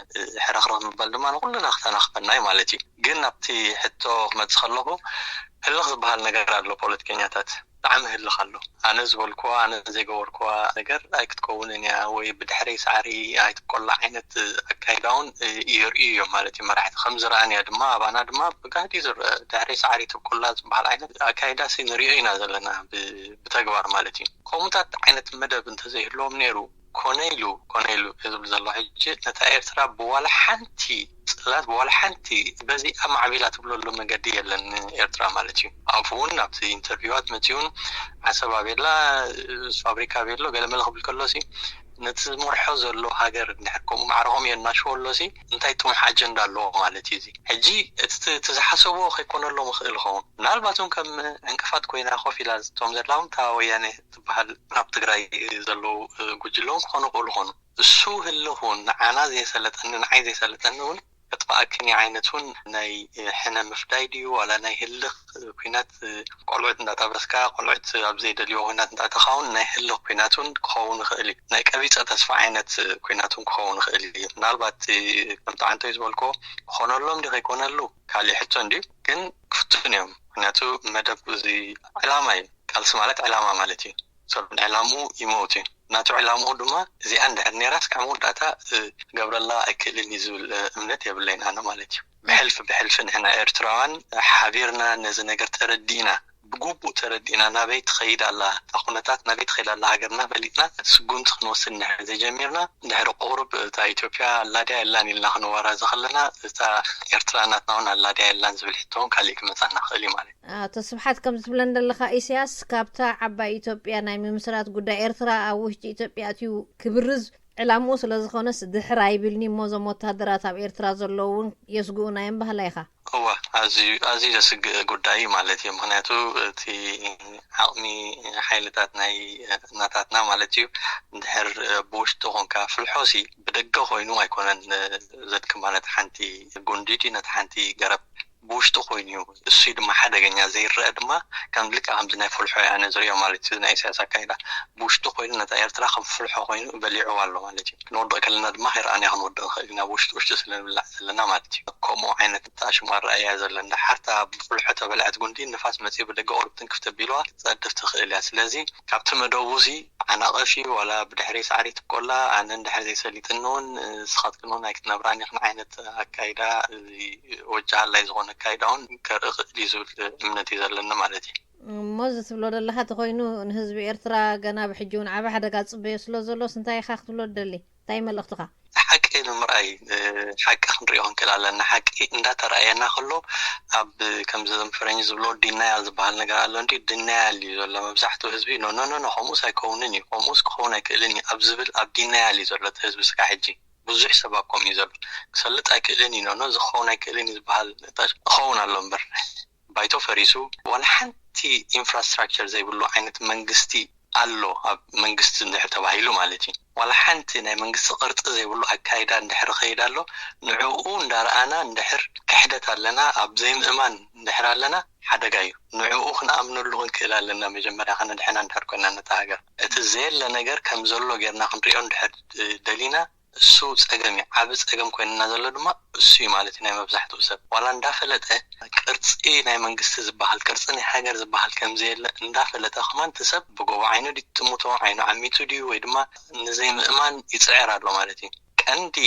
ሕርኽርኽ ምባል ድማ ንኹልና ክተናኽፈና እዩ ማለት እዩ። ግን ናብቲ ሕቶ ክመጽእ ከለኹ፣ ህልኽ ዝበሃል ነገር ኣሎ። ፖለቲከኛታት ብጣዕሚ ህልኽ ኣሎ። ኣነ ዝበልኩዋ፣ ኣነ ዘይገበርኩዋ ነገር ኣይክትከውንን እያ ወይ ብድሕረይ ሳዕሪ ኣይትብቆላ ዓይነት ኣካይዳ እውን፣ እ፣ የርእዩ እዮም ማለት እዩ መራሕቲ። ከም ዝረኣንያ ድማ ኣባና ድማ ብጋህዲ ዝረአ፣ ድሕረይ ሳዕሪ ትብቆላ ዝበሃል ዓይነት ኣካይዳሲ ንሪኦ ኢና ዘለና ብ-፣ ብተግባር ማለት እዩ። ከምኡታት ዓይነት መደብ እንተዘይህልዎም ነይሩ፣ ኮነ ኢሉ ኮነ ኢሉ ዝብል ዘሎ ሕጂ ነታ ኤርትራ ብዋላ ሓንቲ ጽላት ብዋላ ሓንቲ በዚኣ ማዕቢላ ትብለሉ መገዲ የለን ኤርትራ ማለት እዩ። ኣፉ እውን ኣብቲ ኢንተርቪዋት መጺኡን ዓሰብ ኣቤላ ፋብሪካ ቤሎ ገለመለ ክብል ከሎሲ ነቲ ዝመርሖ ዘሎ ሃገር እንድሕር ከምኡ ማዕረኾም የናሽወሎሲ እንታይ ጥሙሕ ኣጀንዳ ኣለዎ ማለት እዩ። እዚ ሕጂ እቲ ዝሓሰብዎ ከይኮነሎም ይኽእል ይኸውን። ምናልባት እውን ከም ዕንቅፋት ኮይና ኮፍ ኢላ እቶም ዘላ እውን እታ ወያነ ትበሃል ኣብ ትግራይ ዘለዉ ጉጅለ እውን ክኾኑ ይኽእሉ ይኾኑ። እሱ ህልኽ እውን ንዓና ዘየሰለጠኒ ንዓይ ዘየሰለጠኒ እውን ከጥፍኣክን ዓይነት እውን ናይ ሕነ ምፍዳይ ድዩ ዋላ ናይ ህልኽ ኩናት ቆልዑት እንዳጠበስካ ቆልዑት ኣብ ዘይደልዮ ኩናት እንዳእተኻ እውን ናይ ህልኽ ኩናት እውን ክኸውን ይኽእል እዩ። ናይ ቀቢፀ ተስፋ ዓይነት ኩናት እውን ክኸውን ይኽእል እዩ። ምናልባት ከምቲ ዓንተይ ዝበልኮ ክኾነሎም ዲ ከይኮነሉ ካሊእ ሕቶ እንድዩ፣ ግን ክፍትን እዮም። ምክንያቱ መደብ እዚ ዕላማ እዩ። ቃልሲ ማለት ዕላማ ማለት እዩ። ሰብ ዕላምኡ ይመውት እዩ። ናቱ ዕላምኡ ድማ እዚኣ እንድሕር ነይራስ ካብ መወዳእታ ክገብረላ ኣይክእልን እዩ ዝብል እምነት የብለይን ኣነ ማለት እዩ። ብሕልፊ ብሕልፊ ንሕና ኤርትራውያን ሓቢርና ነዚ ነገር ተረዲእና ብግቡእ ተረዲእና ናበይ ትኸይድ ኣላ እታ ኩነታት ናበይ ትኸይድ ኣላ ሃገርና ፈሊጥና ስጉምቲ ክንወስድ እንድሕር ዘይጀሚርና እንድሕር ቁሩብ እታ ኢትዮጵያ ኣላድያ የላን ኢልና ክንወራዘ ከለና እታ ኤርትራ ናትና እውን ኣላድያ የላን ዝብል ሕቶ እውን ካሊእ ክመፃና ክእል እዩ ማለት እዩ። ኣቶ ስብሓት ከም ዝብለን ዘለኻ ኢሳያስ ካብታ ዓባይ ኢትዮጵያ ናይ ምምስራት ጉዳይ ኤርትራ ኣብ ውሽጢ ኢትዮጵያ ኣትዩ ክብርዝ ዕላምኡ ስለ ዝኾነስ ድሕር ኣይብልኒ እሞ እዞም ወታደራት ኣብ ኤርትራ ዘለዉ እውን የስግኡና እዮም በሃላይ ኢኻ። እወ ኣዝዩ ኣዝዩ ዘስግእ ጉዳይ እዩ ማለት እዩ። ምኽንያቱ እቲ ዓቕሚ ሓይልታት ናይ ናታትና ማለት እዩ እንድሕር ብውሽጢ ኮንካ ፍልሖሲ ብደገ ኮይኑ ኣይኮነን ዘድክማ ነቲ ሓንቲ ጉንዲ ድዩ ነቲ ሓንቲ ገረብ ብውሽጢ ኮይኑ እዩ። እሱ ድማ ሓደገኛ ዘይረአ ድማ ከም ልክዕ ከምዚ ናይ ፍልሖ እየ ኣነ ዝሪኦ ማለት እዩ። ናይ ኢሳያስ ኣካይዳ ብውሽጢ ኮይኑ ነታ ኤርትራ ከም ፍልሖ ኮይኑ በሊዕዋ ኣሎ ማለት እዩ። ክንወድቕ ከለና ድማ ከይረኣና ክንወድቕ ንኽእል ኢና። ብውሽጢ ውሽጢ ስለ ንብላዕ ዘለና ማለት እዩ። ከምኡ ዓይነት ኣሽሙ ኣረኣእያ ዘሎ እንዳ ሓርታ ብፍልሖ ተበልዐት ጉንዲ ንፋስ መፂኡ ብደገ ቁርብ ትንክፍ ተቢልዋ ክትፀድፍ ትኽእል እያ። ስለዚ ካብቲ መደቡ እዚ ተዓናቐፊ ዋላ ብድሕሪ ሳዕሪ ትብቆላ ኣነ እንድሕር ዘይሰሊጥኒ እውን ንስኻትክን እውን ኣይክትነብራን ኢኽን ዓይነት ኣካይዳ እዚ ወጃሃላይ ዝኾነ ኣካይዳ እውን ከርኢ ክእል እዩ ዝብል እምነት እዩ ዘለኒ ማለት እዩ። እሞ እዚ ትብሎ ዘለኻ ተኾይኑ ንህዝቢ ኤርትራ ገና ብሕጂ እውን ዓቢ ሓደጋ ዝጽበዮ ስለ ዘሎስ እንታይ ኢኻ ክትብሎ ትደሊ? እንታይ እዩ መልእኽትኻ? ሓቂ ንምርኣይ ሓቂ ክንሪኦ ክንክእል ኣለና። ሓቂ እንዳተረኣየና ከሎ ኣብ ከምዚ ዞም ፈረንጂ ዝብሎ ዲናያል ዝበሃል ነገር ኣሎ እንዲ ድናያል እዩ ዘሎ መብዛሕትኡ ህዝቢ ኖ ኖ ኖ ኖ ከምኡስ ኣይከውንን እዩ ከምኡስ ክኸውን ኣይክእልን እዩ ኣብ ዝብል ኣብ ዲናያል እዩ ዘሎ እቲ ህዝቢ ስጋ ሕጂ ብዙሕ ሰብ ኣብ ከምኡ እዩ ዘሎ ክሰልጥ ኣይክእልን እዩ ኖ ኖ እዚ ክኸውን ኣይክእልን እዩ ዝበሃል ክኸውን ኣሎ እምበር ባይቶ ፈሪሱ ዋላ ሓንቲ ኢንፍራስትራክቸር ዘይብሉ ዓይነት መንግስቲ ኣሎ ኣብ መንግስቲ እንድሕር ተባሂሉ ማለት እዩ ዋላ ሓንቲ ናይ መንግስቲ ቅርፂ ዘይብሉ ኣካይዳ እንድሕር ኸይድ ኣሎ ንዕኡ እንዳረኣና እንድሕር ክሕደት ኣለና ኣብ ዘይምእማን እንድሕር ኣለና ሓደጋ እዩ ንዕኡ ክንኣምነሉ ክንክእል ኣለና መጀመርያ ከነድሕና እንድሕር ኮይና ነታ ሃገር እቲ ዘየለ ነገር ከም ዘሎ ጌርና ክንሪኦ እንድሕር ደሊና እሱ ጸገም እዩ። ዓቢ ጸገም ኮይንና ዘሎ ድማ እሱ እዩ ማለት እዩ ናይ መብዛሕትኡ ሰብ። ዋላ እንዳፈለጠ ቅርጺ ናይ መንግስቲ ዝበሃል ቅርጺ ናይ ሃገር ዝበሃል ከምዘየለ እንዳፈለጠ ከማን እቲ ሰብ ብጎቦ ዓይኑ ድዩ ትጥምቶ ዓይኑ ዓሚቱ ድዩ ወይ ድማ ንዘይምእማን ይጽዕር ኣሎ ማለት እዩ። ቀንዲ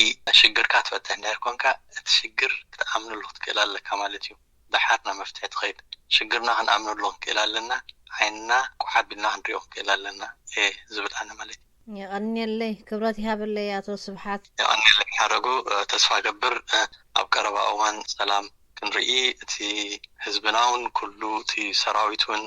ሽግርካ ትፈትሕ እንድሕር ኮንካ እቲ ሽግር ክትኣምነሉ ክትክእል ኣለካ ማለት እዩ። ደሓር ናብ መፍትሒ ትኸይድ። ሽግርና ክንኣምነሉ ክንክእል ኣለና፣ ዓይንና ቁሕ ኣቢልና ክንሪኦ ክንክእል ኣለና እየ ዝብል ኣነ ማለት እዩ። የቐንየለይ፣ ክብረት ይሃበለይ ኣቶ ስብሓት። የቐንየለይ ሓረጉ፣ ተስፋ እገብር ኣብ ቀረባ እዋን ሰላም ክንርኢ፣ እቲ ህዝብና እውን ኩሉ እቲ ሰራዊት እውን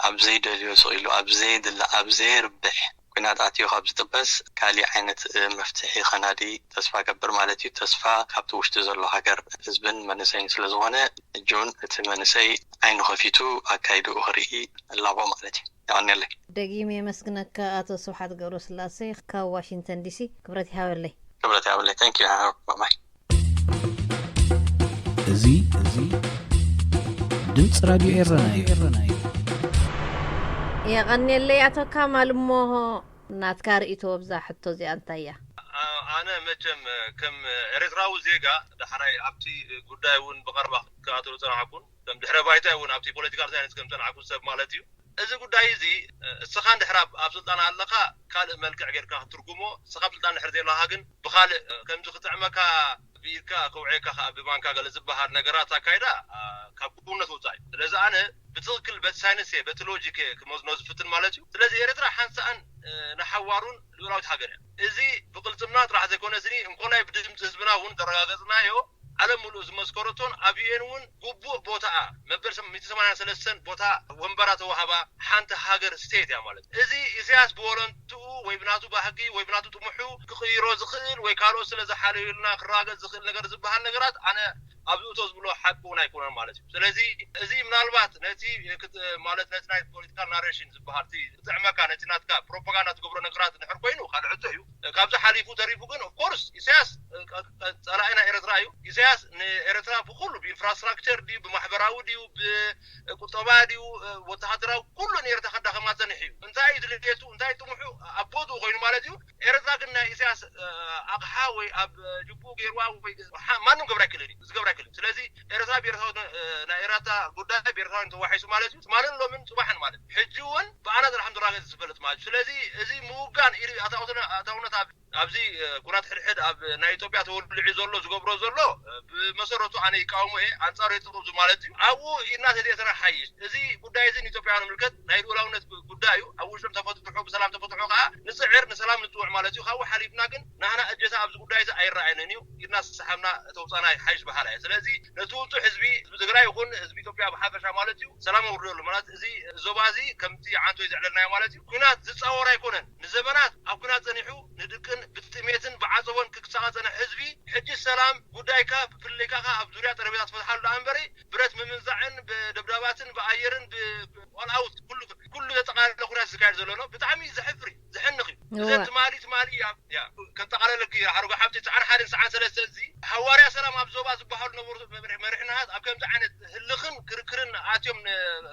ኣብ ዘይደልዮ ስቕ ኢሉ ኣብ ዘየድሊ ኣብ ዘየርብሕ ኲናት ኣትዩ ካብ ዝጥበስ ካሊእ ዓይነት መፍትሒ ከናዲ ተስፋ ገብር ማለት እዩ። ተስፋ ካብቲ ውሽጢ ዘሎ ሃገር ህዝብን መንእሰይን ስለዝኾነ ሕጂ እውን እቲ መንእሰይ ዓይኑ ከፊቱ ኣካይድኡ ክርኢ እላቦ ማለት እዩ። የቐንየለይ። ደጊም የመስግነካ ኣቶ ስብሓት ገብረስላሴ ካብ ዋሽንግተን ዲሲ። ክብረት ይሃበለይ። ክብረት ይሃበለይ። Thank you. Bye bye. እዚ እዚ ድምፂ ራድዮ ኤረና እዩ። የቐንየለይ ኣቶ ካማል እሞ ናትካ ርእይቶ ኣብዛ ሕቶ እዚኣ እንታይ እያ? ኣነ መቸም ከም ኤርትራዊ ዜጋ ዳሕራይ ኣብቲ ጉዳይ እውን ብቐረባ ክከታተሎ ዝጸናሕኩን ከም ድሕረ ባይታይ እውን ኣብቲ ፖለቲካል ሳይንስ ከም ዝጸናሕኩን ሰብ ማለት እዩ። እዚ ጉዳይ እዚ እስኻ እንድሕር ኣብ ኣብ ስልጣን ኣለኻ ካልእ መልክዕ ጌርካ ክትትርጉሞ፣ እስኻ ኣብ ስልጣን እንድሕር ዘይለኻ ግን ብኻልእ ከምዚ ክጥዕመካ ብኢድካ ከውዕየካ ከኣ ብማንካ ገለ ዝበሃል ነገራት ኣካይዳ ካብ ክውነት ወጻኢ። ስለዚ ኣነ ብትኽክል በቲ ሳይንስ እየ በቲ ሎጂክ እየ ክመዝኖ ዝፍትን ማለት እዩ። ስለዚ ኤርትራ ሓንሳእን ንሓዋሩን ልኡላዊት ሃገር እያ። እዚ ብቅልጽምና ጥራሕ ዘይኮነ ስኒ እንኮላይ ብድምፂ ህዝብና እውን ዘረጋገጽናዮ ዓለም ምሉእ ዝመስከረቶን ኣብ ዩኤን እውን ግቡእ ቦታኣ መበል ሚእቲ ሰማንያን ሰለስተን ቦታ ወንበራ ተዋህባ ሓንቲ ሃገር ስቴት እያ ማለት እዩ። እዚ ኢሳያስ ብወለንትኡ ወይ ብናቱ ባህጊ ወይ ብናቱ ጥሙሑ ክቕይሮ ዝኽእል ወይ ካልኦት ስለ ዝሓለዩልና ክረጋገጽ ዝኽእል ነገር ዝበሃል ነገራት ኣነ ኣብዚ እቶ ዝብሎ ሓቂ እውን ኣይኮነን ማለት እዩ። ስለዚ እዚ ምናልባት ነቲ ማለት ነቲ ናይ ፖለቲካል ናሬሽን ዝበሃል እቲ ዝጥዕመካ ነቲ ናትካ ፕሮፓጋንዳ ትገብሮ ነገራት እንድሕር ኮይኑ ካልእ ሕቶ እዩ። ካብዚ ሓሊፉ ተሪፉ ግን ኦፍኮርስ ኢሳያስ ጸላኢ ናይ ኤርትራ እዩ። ኢሳያስ ንኤርትራ ብኩሉ ብኢንፍራስትራክቸር ድዩ ብማሕበራዊ ድዩ ብቁጠባ ድዩ ወተሃደራዊ ኩሉ ንኤርትራ ከዳኸማ ጸኒሑ እዩ። እንታይ እዩ ድልየቱ እንታይ ጥሙሑ ኣብ ቦትኡ ኮይኑ ማለት እዩ። ኤርትራ ግን ናይ ኢሳያስ ኣቕሓ ወይ ኣብ ጅቡኡ ገይርዋ ወይ ማንም ገብራ ኣይክእልን እዩ ዝገብራ ኣይክእልን። ስለዚ ኤርትራ ብኤርትራዊ ናይ ኤርትራ ጉዳይ ብኤርትራውያን ተዋሒሱ ማለት እዩ። ትማልን ሎምን ጽባሕን ማለት ሕጂ እውን ብኣና ጥራሕ ዝረጋገጽ ዝፈልጥ ማለት እዩ። ስለዚ እዚ ምውጋን ኢሉ ኣታውነት ኣብዚ ኩናት ሕድሕድ ኣብ ናይ ኢትዮጵያ ተወልዒ ዘሎ ዝገብሮ ዘሎ ብመሰረቱ ኣነ ይቃወሞ እየ፣ ኣንጻሩ እየ ጥጡብ ማለት እዩ። ኣብኡ ኢድና ተዘየተና ሓይሽ። እዚ ጉዳይ እዚ ንኢትዮጵያውያን ምልከት ናይ ልኡላውነት ጉዳይ እዩ። ኣብ ውሽጦም ተፈትሑ ብሰላም ተፈትሑ ከዓ ንፅዕር ንሰላም ንፅውዕ ማለት እዩ። ካብኡ ሓሊፍና ግን ናህና እጀታ ኣብዚ ጉዳይ እዚ ኣይረኣየንን እዩ። ኢድና ሰሓብና ተውፃና ሓይሽ በሃላ እየ። ስለዚ ነቲ ውፁዕ ህዝቢ ህዝቢ ትግራይ ይኹን ህዝቢ ኢትዮጵያ ብሓፈሻ ማለት እዩ ሰላም ኣውርደሉ ማለት እዚ ዞባ እዚ ከምቲ ዓንቶ እዩ ዘዕለልናዮ ማለት እዩ። ኩናት ዝፃወር ኣይኮነን። ንዘመናት ኣብ ኩናት ፀኒሑ ንድቅን ብጥሜትን ብዓፀቦን ክሳቐ ፀንሐ ህዝቢ ሕጂ ሰላም ጉዳይካ ብፍልልይካ ኣብ ዙርያ ጠረጴዛ ትፈትሓሉ ደኣ እምበሪ ብረት ምምንዛዕን ብደብዳባትን ብኣየርን ብኦልኣውት ኩሉ ዘጠቃለለ ኩናት ዝካየድ ዘሎ ነው። ብጣዕሚ ዘሕፍር እዩ፣ ዘሕንኽ እዩ። እዘን ትማሊ ትማሊ ከጠቃለለኪ ሓርጎ ሓብቲ ሰዓን ሓደን ሰዓን ሰለስተ እዚ ሃዋርያ ሰላም ኣብ ዞባ ዝበሃሉ ነበሩ መሪሕናሃት ኣብ ከምዚ ዓይነት ህልኽን ክርክርን ኣትዮም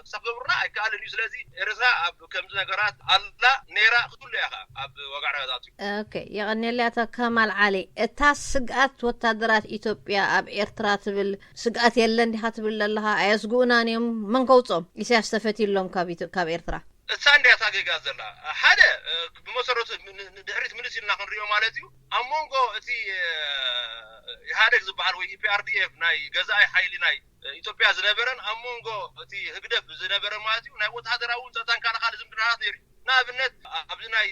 ክሳብ ዘብሩና ኣይከኣልን እዩ። ስለዚ ኤርትራ ኣብ ከምዚ ነገራት ኣላ ነይራ ክትህሉ እያ ከዓ ኣብ ዋጋ ዕዳጋ ዝኣትዩ። ኦኬ፣ የቐንየለይ ኣቶ ከማል ዓሊ። እታ ስግኣት ወታደራት ኢትዮጵያ ኣብ ኤርትራ ትብል ስግኣት የለን ዲኻ ትብል ዘለኻ? ኣየስግኡናን እዮም። መን ከውፅኦም? ኢሳያስ ተፈትዩሎም ካብ ኢትዮ- ካብ ኤርትራ። እሳ እንድያ እታ ጌጋ ዘላ። ሓደ ብመሰረቱ ንድሕሪት ምልስ ኢልና ክንሪኦ ማለት እዩ። ኣብ መንጎ እቲ ኢህኣደግ ዝበሃል ወይ ኢፒኣርዲኤፍ ናይ ገዛኢ ሓይሊ ናይ ኢትዮጵያ ዝነበረን ኣብ መንጎ እቲ ህግደፍ ዝነበረ ማለት እዩ ናይ ወተሃደራዊ ጸጥታን ካልእ ካልእ ዝምድናታት ነይሩ እዩ። ንኣብነት ኣብዚ ናይ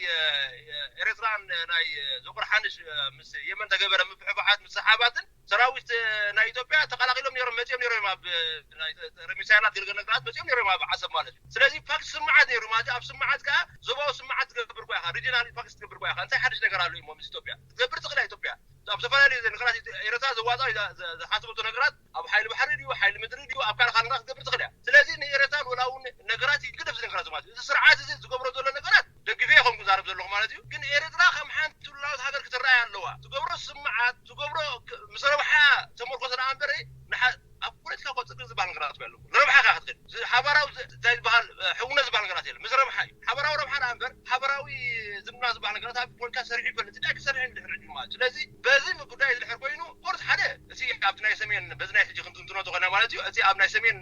ኤርትራን ናይ ዞቅር ሓንሽ ምስ የመን ተገበረ ምፍሕፋሓት ምስሓባትን ሰራዊት ናይ ኢትዮጵያ ተቀላቂሎም ነይሮም መፅዮም ነይሮም ኣብ ሚሳይላት ገለገለ ነገራት መፅዮም ነይሮም ኣብ ዓሰብ ማለት እዩ። ስለዚ ፓክት ስምዓት ነይሩ ማለት ኣብ ስምዓት ከዓ ዞባዊ ስምዓት ትገብር ኳ ኢኻ ሪጂናል ፓክት ትገብር ኳ ኢኻ እንታይ ሓድሽ ነገር ኣሎ እሞ ምስ ኢትዮጵያ ክትገብር ትኽእላ ኢትዮጵያ ኣብ ዝተፈላለዩ ነገራት ኤረትራ ዘዋፃ ዝሓስበቶ ነገራት ኣብ ሓይሊ ባሕሪ ድዩ ሓይሊ ምድሪ ድዩ ኣብ ካልእ ካልእ ነገራት ክትገብር ትኽእል እያ። ስለዚ ንኤረትራ ልኡላዊ ነገራት ይግደፍ እዚ ነገራት ማለት እዩ። እዚ ስርዓት እዚ ዝገብሮ ዘሎ ነገራት ደግፌ እየ ከም ክዛረብ ዘለኹ ማለት እዩ። ግን ኤረትራ ከም ሓንቲ ልኡላዊት ሃገር ክትረኣይ ኣለዋ። ትገብሮ ስምዓት ትገብሮ ምስ ረብሓ ተመርኮሰ ደኣ እምበር ኣብ ፖለቲካ እኮ ፅድቂ ዝበሃል ነገራት ኣለዎ። ንረብሓ ካ ክትክእል ሓበራዊ እንታይ ዝበሃል ሕውነት ዝበሃል ነገራት የለ ምስ ረብሓ እዩ። ሓበራዊ ረብሓ ደኣ እምበር ሓበራዊ ዝምና ዝበሃል ነገራት ኣብ ፖለቲካ ሰሪሑ ይፈልጥ ዳ ክሰርሕ ድሕሪ ዕድል ማለት ስለዚ በዚ ጉዳይ ዝድሕር ኮይኑ ኮርስ ሓደ እቲ ኣብቲ ናይ ሰሜን በዚ ናይ ሕጂ ክንትንትኖ ተኾና ማለት እዩ። እቲ ኣብ ናይ ሰሜን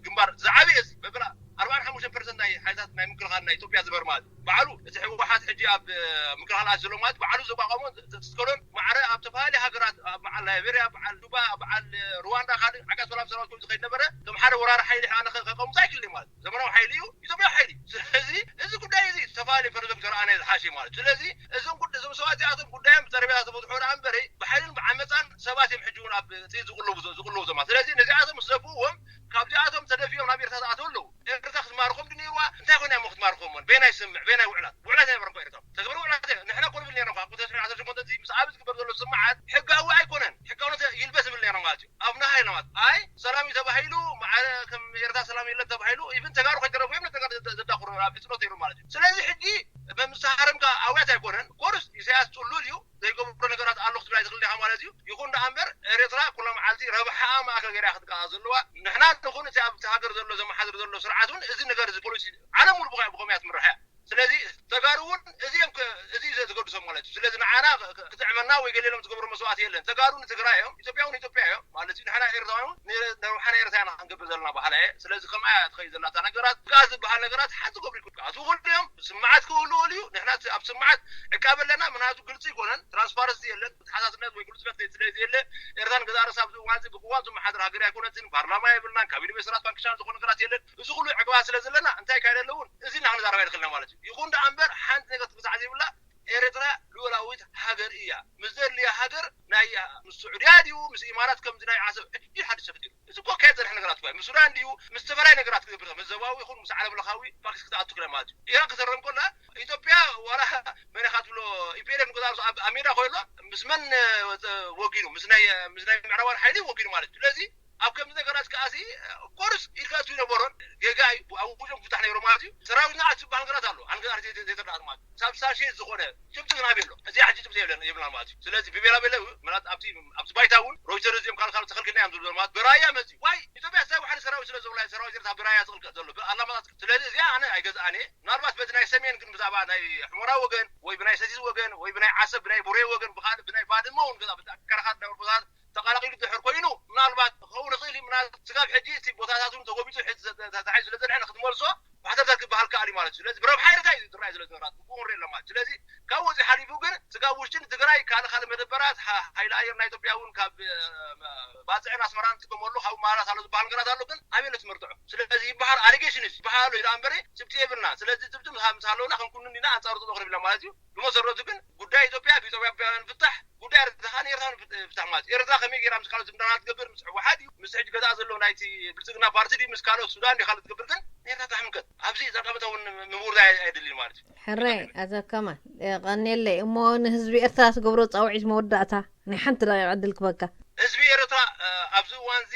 ግንባር ዝዓበየ እዚ መበል ኣርባዓን ሓሙሽተን ፐርሰንት ናይ ሓይልታት ናይ ምክልኻል ናይ ኢትዮጵያ ዝበር ማለት እዩ። ባዕሉ እቲ ህወሓት ሕጂ ኣብ ምክልኻል ኣት ዘሎ ማለት ባዕሉ ዘቋቋሞ ዘስከሎን ማዕረ ኣብ ተፈላለየ ሃገራት ኣብ በዓል ላይቤርያ በዓል ዱባ በዓል ሩዋንዳ ካልእ ዓጋ ሰላም ሰራዊት ኮይኑ ዝኸይድ ነበረ ከም ሓደ ወራሪ ሓይሊ ኣነ ከቀምጦ ኣይክእል ማለት ዘመናዊ ሓይሊ እዩ። ኢትዮጵያ ሓይሊ ስለዚ እዚ ጉዳይ እዚ ዝተፈላለዩ ፈረዞም ተረኣና ዝሓሽ ማለት ስለዚ እዞም ጉዳይ እዞም ሰባት እዚኣቶም ጉዳዮም ብጠረጴዛ ተፈትሖ ደኣ እምበረ ብሓይልን ብዓመፃን ሰባት እዮም ሕጂ እውን ኣብ ዝቅለቡ ዝቅለቡ ዘማ ስለዚ ነዚኣቶም ምስ ደፍእዎም ካብዚኣቶም ተደፊኦም ናብ ኤርትራ ዝኣተው ኣለዉ። ኤርትራ ክትማርኾም ድነይርዋ እንታይ ኮይና እሞ ክትማርኾም በናይ ስምዕ በናይ ውዕላት ውዕላት ኣይነበረን ኤርትራ ተግብር ውዕላት ንሕና ኮ ንብል ነርና ተስራ ዓሰርተ ሸሞንተ ምስ ኣብ ዝግበር ዘሎ ስምዓት ሕጋዊ ኣይኮነን። ሕጋውነት ይልበስ ንብል ነርና ማለት እዩ። ኣብና ሃይና ማለት ኣይ ሰላም እዩ ተባሂሉ ማዕረ ከም ኤርትራ ሰላም የለን ተባሂሉ ኢቭን ተጋሩ ከይደረጉ እዮም ተጋሩ ዘዳኽሩ ኣብ ጽሎት ይሩ ማለት እዩ። ስለዚ ሕጂ በምሳሃረምካ ኣውያት ኣይኮነን ኮርስ ኢሳያስ ጽሉል እዩ ዘይገብሮ ነገራት ኣሎ ክትብል ኣይትኽእል ኢኻ ማለት እዩ። ይኹን ደኣ እምበር ኤርትራ ኩላ መዓልቲ ረብሓኣ ማእከል ገይራ ክትቀኣ ዘለዋ ንሕና ንኹን እቲ ኣብቲ ሃገር ዘሎ ዘመሓድር ዘሎ ስርዓት እውን እዚ ነገር እዚ ፖሊሲ ዓለም ሙሉ ብኸ- ብኸምያ ትምራሕ እያ። ስለዚ ተጋሩ እውን እዚ እዮም ከ- እዚ እዩ ዘትገድሶ ማለት እዩ። ስለዚ ንዓና ክጥዕመና ወይ ገለ ኢሎም ዝገብሩ መስዋእቲ የለን። ተጋሩ ንትግራይ እዮም፣ ኢትዮጵያ እውን ኢትዮጵያ እዮም ማለት እዩ። ንሕና ኤርትራውያን እውን ንረብሓና ኤርትራ ኢና ክንገብር ዘለና በሃላ እየ። ስለዚ ከምኣ እያ ትኸይድ ዘላ እታ ነገራት። ግዝኣት ዝበሃል ነገራት ሓንቲ ክገብሩ ይክእሉ። ግዝኣት ይኹን እዮም፣ ስምዓት ክህልዎ እዩ። ንሕና እቲ ኣብ ስምዓት ዕቃበ ኣለና፣ ምክንያቱ ግልፂ ኣይኮነን፣ ትራንስፓረንሲ የለን፣ ተሓታትነት ወይ ግልፅነት ስለ ዘየለ ኤርትራ ንገዛእ ርእሳ ኣብዚ እዋን እዚ ብቅዋም ትመሓደር ሃገር ኣይኮነትን። ፓርላማ የብልናን፣ ካቢነ ሚኒስትራት ፋንክሽናል ዝኾነ ነገራት የለን። እዚ ኩሉ ዕቅባት ስለ ዘለና እንታይ ይካየድ ኣለውን እዚ ኢና ክንዛረብ ኣይንኽእልና ማለት እዩ። ይኹን ደኣ እምበር ሓንቲ ነገር ክትርሳዕ ዘይብላ ኤርትራ ልኡላዊት ሃገር እያ። ምስ ዘድልያ ሃገር ናይ ምስ ስዑድያ ድዩ ምስ ኢማራት ከምዚ ናይ ዓሰብ ሕጂ ሓድሽ ተፈጢሩ። እዚ እኮ ከየት ዘድሐ ነገራት እኮ እዩ። ምስ ሱዳን ድዩ ምስ ዝተፈላለዩ ነገራት ክገብር ምስ ዘባዊ ይኹን ምስ ዓለም ለኻዊ ፋክስ ክትኣቱ ክለ ማለት እዩ። ኢራን ክተረም ኮላ ኢትዮጵያ ዋላ መን ኢኻ ትብሎ ኢፒኤልኤፍ ንገዛእ ርእሱ ኣብ ኣብ ሜዳ ኮይሎ ምስ መን ወጊኑ ምስ ናይ ምስ ናይ ምዕራባውያን ሓይሊ ወጊኑ ማለት እዩ። ስለዚ ኣብ ከምዚ ነገራት ከኣሲ ኮርስ ኢልካ እቱ ይነበሮን ጌጋ እዩ። ኣብ ውሽጦም ክፍታሕ ነይሮ ማለት እዩ። ሰራዊትና ኣት ዝበሃል ነገራት ኣሎ። ኣንገ ኣር ዘይተረዳእት ማለት እዩ። ሳብ ሳሼ ዝኾነ ጭብጢ ግን ኣበይ ኣሎ? እዚ ሕጂ ጭብጢ የብለን የብልና ማለት እዩ። ስለዚ ብቤላ ቤለ ምናልባት ኣብቲ ኣብቲ ባይታ እውን ሮይተርስ እዮም ካልእ ካልእ ተኸልኪልና እዮም ዝብሉ ማለት በራያ መፂ ዋይ ኢትዮጵያ ሳብ ሓደ ሰራዊት ስለ ዘብላ ሰራዊት ኤርትራ በራያ ዝኽልከል ዘሎ ብኣላማታት። ስለዚ እዚኣ ኣነ ኣይገዝኣን እየ። ምናልባት በቲ ናይ ሰሜን ግን ብዛዕባ ናይ ሕሞራ ወገን ወይ ብናይ ሰቲት ወገን ወይ ብናይ ዓሰብ ብናይ ቡሬ ወገን ብካልእ ብናይ ባድመ እውን ገዛ ብቲ ኣከራኻሪ ናይ ቦታታት ተቐላቒሉ ድሕር ኮይኑ ምናልባት ክኸውን ይኽእል እዩ። ምናልባት ስጋብ ሕጂ እቲ ቦታታት እውን ተጎቢጡ ሕዚ ተታሒዙ ስለ ዝጸንሐ ንክትመልሶ ማሕተምታት ክበሃል ከኣል እዩ ማለት እዩ። ስለዚ ብረብሓ ኤርትራ እዩ ዝረኣይ ዘሎ ነገራት ክኸውን ሪኢ ኣሎ ማለት እዩ። ስለዚ ካብ ወዚ ሓሊፉ ግን ስጋብ ውሽጢ ንትግራይ ካልእ ካልእ መደበራት ሓ- ሓይሊ ኣየር ናይ ኢትዮጵያ እውን ካብ እ፣ ባጽዕን ኣስመራን ጥቀመሉ ካብ ማላት ኣሎ ዝበሃል ነገራት ኣሎ ግን ኣበይ ኣሎ ትመርትዖ? ስለዚ ይበሃል ኣሊጌሽን እዩ ዝበሃል ኣሎ ኢላ እምበረ ጭብጢ የብልና። ስለዚ ጭብጢ ምስ ምስ ኣለውና ክንኩንን ኢና ኣንጻሩ ጥጦ ክንብላ ማለት እዩ። ብመሰረቱ ግን ጉዳይ ኢትዮጵያ ብኢትዮጵያውያን ፍታሕ ጉዳይ ኤርትራ ከዓ ንኤርትራ ፍታሕ ማለት እዩ። ኤርትራ ከመይ ገይራ ምስ ካልኦት ዝምዳና ትገብር ምስ ህወሓት እዩ ምስ ሕጂ ገዛ ዘሎ ናይቲ ብልፅግና ፓርቲ ድዩ ምስ ካልኦት ሱዳን ድዩ ካልኦት ትገብር ግን ንኤርትራ ትምልከት ኣብዚ ጠቀምታ እውን ምውርዳ ኣይድልን ማለት እዩ። ሕራይ ኣዘከማ የቐንየለይ እሞ ንህዝቢ ኤርትራ ትገብሮ ፃውዒት መወዳእታ ናይ ሓንቲ ደቂቕ ዕድል ክበካ። ህዝቢ ኤርትራ ኣብዚ እዋን እዚ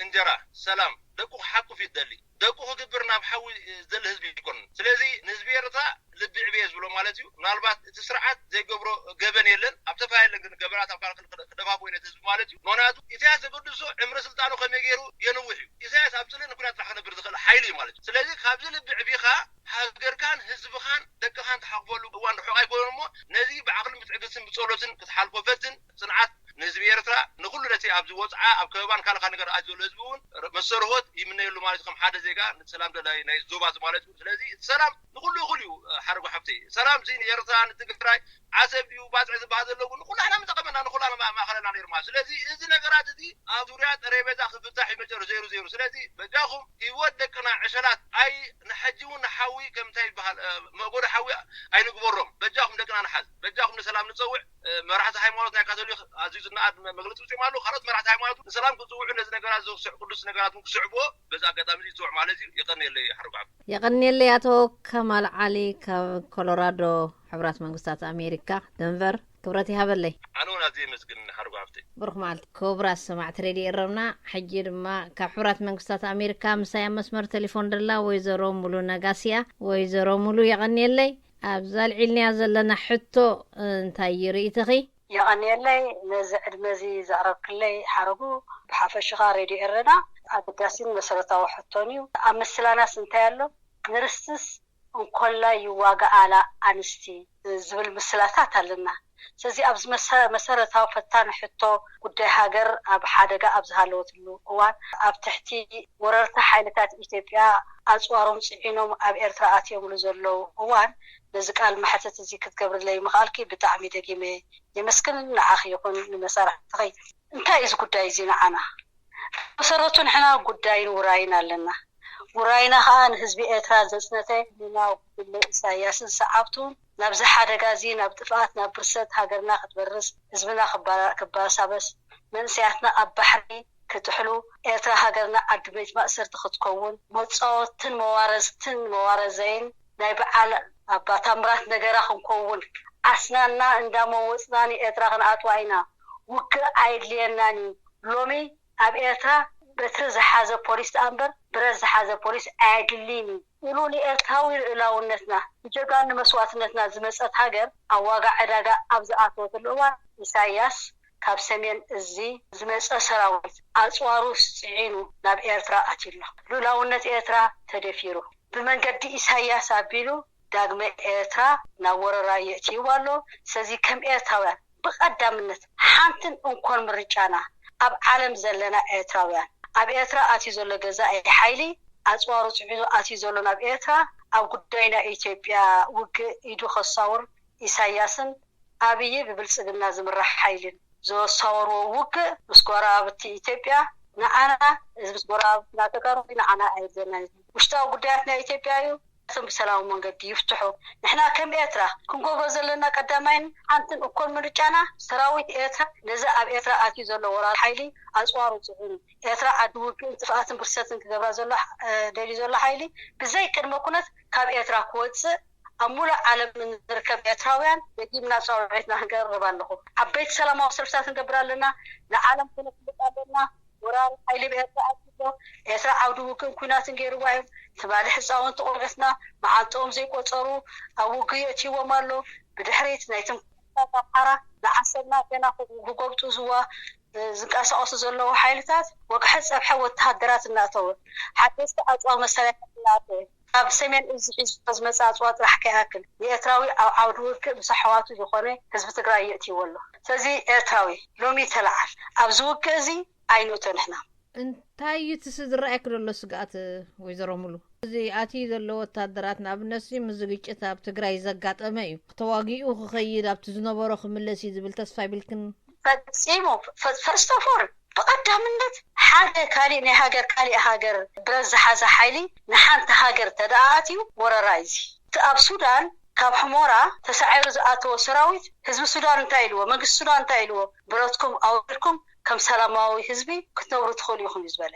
እንጀራ ሰላም ደቁ ክሓቁፍ ይደሊ ደቁ ክግብር ናብ ሓዊ ዝደሊ ህዝቢ ይኮን። ስለዚ ንህዝቢ ኤርትራ ልቢ ዕብየ ዝብሎ ማለት እዩ። ምናልባት እቲ ስርዓት ዘይገብሮ ገበን የለን ኣብ ተፋየለን ግን ገበናት ኣብ ካልእ ክደፋፍኡ ነቲ ህዝቢ ማለት እዩ። ምክንያቱ ኢሳያስ ዘገድሶ ዕምሪ ስልጣኑ ከመይ ገይሩ የንውሕ እዩ። ኢሳያስ ኣብ ፅልኢ ንኩናት ጥራሕ ክነብር ዝኽእል ሓይሊ እዩ ማለት እዩ። ስለዚ ካብዚ ልቢ ዕቢኻ ሃገርካን ህዝብኻን ደቅኻን ትሓኽበሉ እዋን ርሑቕ ኣይኮነን እሞ ነዚ ብዓቕልን ብትዕግስትን ብጸሎትን ክትሓልፎ ፈትን። ጽንዓት ንህዝቢ ኤርትራ ንኹሉ ነቲ ኣብዚ ወጽዓ ኣብ ከበባን ካልእ ካልእ ነገር ኣትዩ ዘሎ ህዝቢ እውን መሰረሆት ይምነየሉ ማለት እዩ። ከም ሓደ ዜጋ ንሰላም ደላይ ናይ ዞባ እዚ ማለት እዩ። ስለዚ እቲ ሰላም ንኹሉ እኹል እዩ። ሓረጎ ሓፍተይ ሰላም እዚ ንኤርትራ ንትግራይ ዓሰብ ድዩ ባጽዕ ዝበሃል ዘሎ እውን ንኹላህና ምጠቐመና ንኹላህና ማ- ማእኸለና ነይሩ ማለት ስለዚ እዚ ነገራት እዚ ኣብ ዙርያ ጠረጴዛ ክፍታሕ እዩ መጨረሻ ዜሩ ዜሩ ስለዚ በጃኹም ህይወት ደቅና ዕሸላት ኣይ ንሐጂ እውን ንሓዊ ከምታይ ይበሃል መእጎዶ ሓዊ ኣይንግበሮም በጃኹም ደቅና ንሓዝ በጃኹም ንሰላም ንፀውዕ መራሕቲ ሃይማኖት ናይ ካቶሊክ ኣዝዩ ዝነኣድ መግለፂ ውፅኦም ኣለዉ ካልኦት መራሕቲ ሃይማኖት ንሰላም ክፅውዑ ነዚ ነገራት ዘስዕ ቅዱስ ነገራት ክስዕብዎ በዚ ኣጋጣሚ እዚ ይፅውዕ ማለት እዩ የቀንየለይ ሓርጓ የቐንየለይ ኣቶ ከማል ዓሊ ካብ ኮሎራዶ ሕቡራት መንግስታት ኣሜሪካ ደንቨር ክብረት ይሃበለይ። ኣነ እውን ኣዝየ የመስግን ሓርጎ ሃብተይ። ብሩኽ መዓልቲ ክቡራት ሰማዕቲ ሬድዮ ኤረምና። ሕጂ ድማ ካብ ሕቡራት መንግስታት ኣሜሪካ ምሳይ ኣብ መስመር ቴሌፎን ደላ ወይዘሮ ሙሉ ነጋስያ። ወይዘሮ ሙሉ የቐንየለይ። ኣብዛ ኣልዒልናያ ዘለና ሕቶ እንታይ እዩ ርእይትኺ? የቐንየለይ ነዚ ዕድመ እዚ ዘቕረብክለይ ሓረጉ። ብሓፈሽኻ ሬድዮ ኤረና ኣገዳሲን መሰረታዊ ሕቶን እዩ። ኣብ ምስላናስ እንታይ ኣሎ? ንርስትስ እንኮላይ ይዋጋኣላ ኣንስቲ ዝብል ምስላታት ኣለና። ስለዚ ኣብዚ መሰረታዊ ፈታኒ ሕቶ ጉዳይ ሃገር ኣብ ሓደጋ ኣብ ዝሃለወትሉ እዋን ኣብ ትሕቲ ወረርቲ ሓይልታት ኢትዮጵያ ኣፅዋሮም ፅዒኖም ኣብ ኤርትራ ኣትዮምሉ ዘለዉ እዋን ነዚ ቃል መሕትት እዚ ክትገብርለይ ምኽኣልኪ ብጣዕሚ ደጊመ የመስግን። ንዓኺ ይኹን ንመሳርሕትኺ። እንታይ እዚ ጉዳይ እዚ ንዓና? መሰረቱ ንሕና ጉዳይን ውራይን ኣለና። ውራይና ኸኣ ንህዝቢ ኤርትራ ዘጽነተ ንናው ጉጅለ ኢሳያስን ሰዓብቱን ናብዚ ሓደጋ እዚ ናብ ጥፍኣት ናብ ብርሰት ሃገርና ክትበርስ ህዝብና ክባሳበስ መንእሰያትና ኣብ ባሕሪ ክጥሕሉ ኤርትራ ሃገርና ዓዲ ቤት ማእሰርቲ ክትከውን መጻወትን መዋረዝትን መዋረዘይን ናይ በዓል ኣባ ታምራት ነገራ ክንከውን ኣስናንና እንዳመወጽና ንኤርትራ ክንኣትዋ ኢና። ውግእ ኣየድልየናን እዩ። ሎሚ ኣብ ኤርትራ በትሪ ዝሓዘ ፖሊስ ደኣ እምበር ብረት ዝሓዘ ፖሊስ ኣየድልይን እዩ ኢሉ ንኤርትራዊ ልኡላውነትና ብጀጋኑ መስዋእትነትና ዝመጸት ሃገር ኣብ ዋጋ ዕዳጋ ኣብ ዝኣተወትሉ እዋን ኢሳያስ ካብ ሰሜን እዚ ዝመጸ ሰራዊት ኣጽዋሩ ጽዒኑ ናብ ኤርትራ ኣትዩ ኣሎ። ልኡላውነት ኤርትራ ተደፊሩ። ብመንገዲ ኢሳያስ ኣቢሉ ዳግመ ኤርትራ ናብ ወረራ የእትይዋ ኣሎ። ስለዚ ከም ኤርትራውያን ብቐዳምነት ሓንትን እንኮን ምርጫና ኣብ ዓለም ዘለና ኤርትራውያን ኣብ ኤርትራ ኣትዩ ዘሎ ገዛኢ ሓይሊ ኣፅዋሩ ፅዒኑ ኣትዩ ዘሎ ናብ ኤርትራ ኣብ ጉዳይ ናይ ኢትዮጵያ ውግእ ኢዱ ከሳውር ኢሳያስን ኣብይ ብብልፅግና ዝምራሕ ሓይልን ዘሳወርዎ ውግእ ምስ ጎረባብቲ ኢትዮጵያ ንዓና እዚ ምስ ጎረባብትና ተጋሩ ንዓና ኣይብለናን። ውሽጣዊ ጉዳያት ናይ ኢትዮጵያ እዩ። እቶም ብሰላማዊ መንገዲ ይፍትሑ። ንሕና ከም ኤርትራ ክንገብሮ ዘለና ቀዳማይን ሓንትን እኮን ምርጫና ሰራዊት ኤርትራ ነዚ ኣብ ኤርትራ ኣትዩ ዘሎ ወራር ሓይሊ ኣፅዋሩ ፅዒኑ ኤርትራ ዓዲ ውግእን ጥፍኣትን ብርሰትን ክገብራ ዘሎ ደልዩ ዘሎ ሓይሊ ብዘይ ቅድመ ኩነት ካብ ኤርትራ ክወፅእ ኣብ ሙሉእ ዓለም ንርከብ ኤርትራውያን ደጊምና ፃውዒትና ክንቀርብ ኣለኹ። ዓበይቲ ሰላማዊ ሰልፍታት ንገብር ኣለና። ንዓለም ከነፍልጥ ኣለና። ወራሪ ሓይሊ ብኤርትራ ኣትሎ ኤርትራ ዓውዲ ውግእን ኩናትን ገይርዋ እዮም። ትማሊ ህፃውንቲ ቆልዑትና መዓንጥኦም ዘይቆፀሩ ኣብ ውግእ የእትይዎም ኣሎ። ብድሕሪት ናይ ትምክሕቲ ኣምሓራ ንዓሰብና ገና ክጎብጡ ዝዋ ዝንቀሳቐሱ ዘለዉ ሓይልታት ወግሐ ፀብሐ ወተሃደራት እናእተወ ሓደስቲ ኣፅዋር መሳርያታት እናእተወ ካብ ሰሜን እዚ ሒዝዎ ዝመፀ ኣፅዋር ጥራሕ ከይኣክል ንኤርትራዊ ኣብ ዓውዲ ውግእ ምስ ኣሕዋቱ ዝኾነ ህዝቢ ትግራይ የእትይዎ ኣሎ። ስለዚ ኤርትራዊ ሎሚ ተለዓል ኣብዚ ውግእ እዚ ኣይንእቶ ንሕና። እንታይ እዩ እቲ ዝረኣየኪ ዘሎ ስግኣት ወይዘሮ ሙሉ? እዚ ኣትዩ ዘሎ ወታደራት ንኣብነት እዚ ግጭት ኣብ ትግራይ ዘጋጠመ እዩ፣ ተዋጊኡ ክኸይድ ኣብቲ ዝነበሮ ክምለስ እዩ ዝብል ተስፋ ይብልክን? ፈፂሙ ፈስቶፎር ብቐዳምነት ሓደ ካሊእ ናይ ሃገር ካሊእ ሃገር ብረት ዝሓዘ ሓይሊ ንሓንቲ ሃገር ተደኣኣት እዩ ወረራ እዚ እቲ ኣብ ሱዳን ካብ ሕሞራ ተሳዒሩ ዝኣተወ ሰራዊት ህዝቢ ሱዳን እንታይ ኢልዎ መንግስቲ ሱዳን እንታይ ኢልዎ ብረትኩም ኣውሪድኩም ከም ሰላማዊ ህዝቢ ክትነብሩ ትኽእሉ ኢኹም እዩ ዝበለ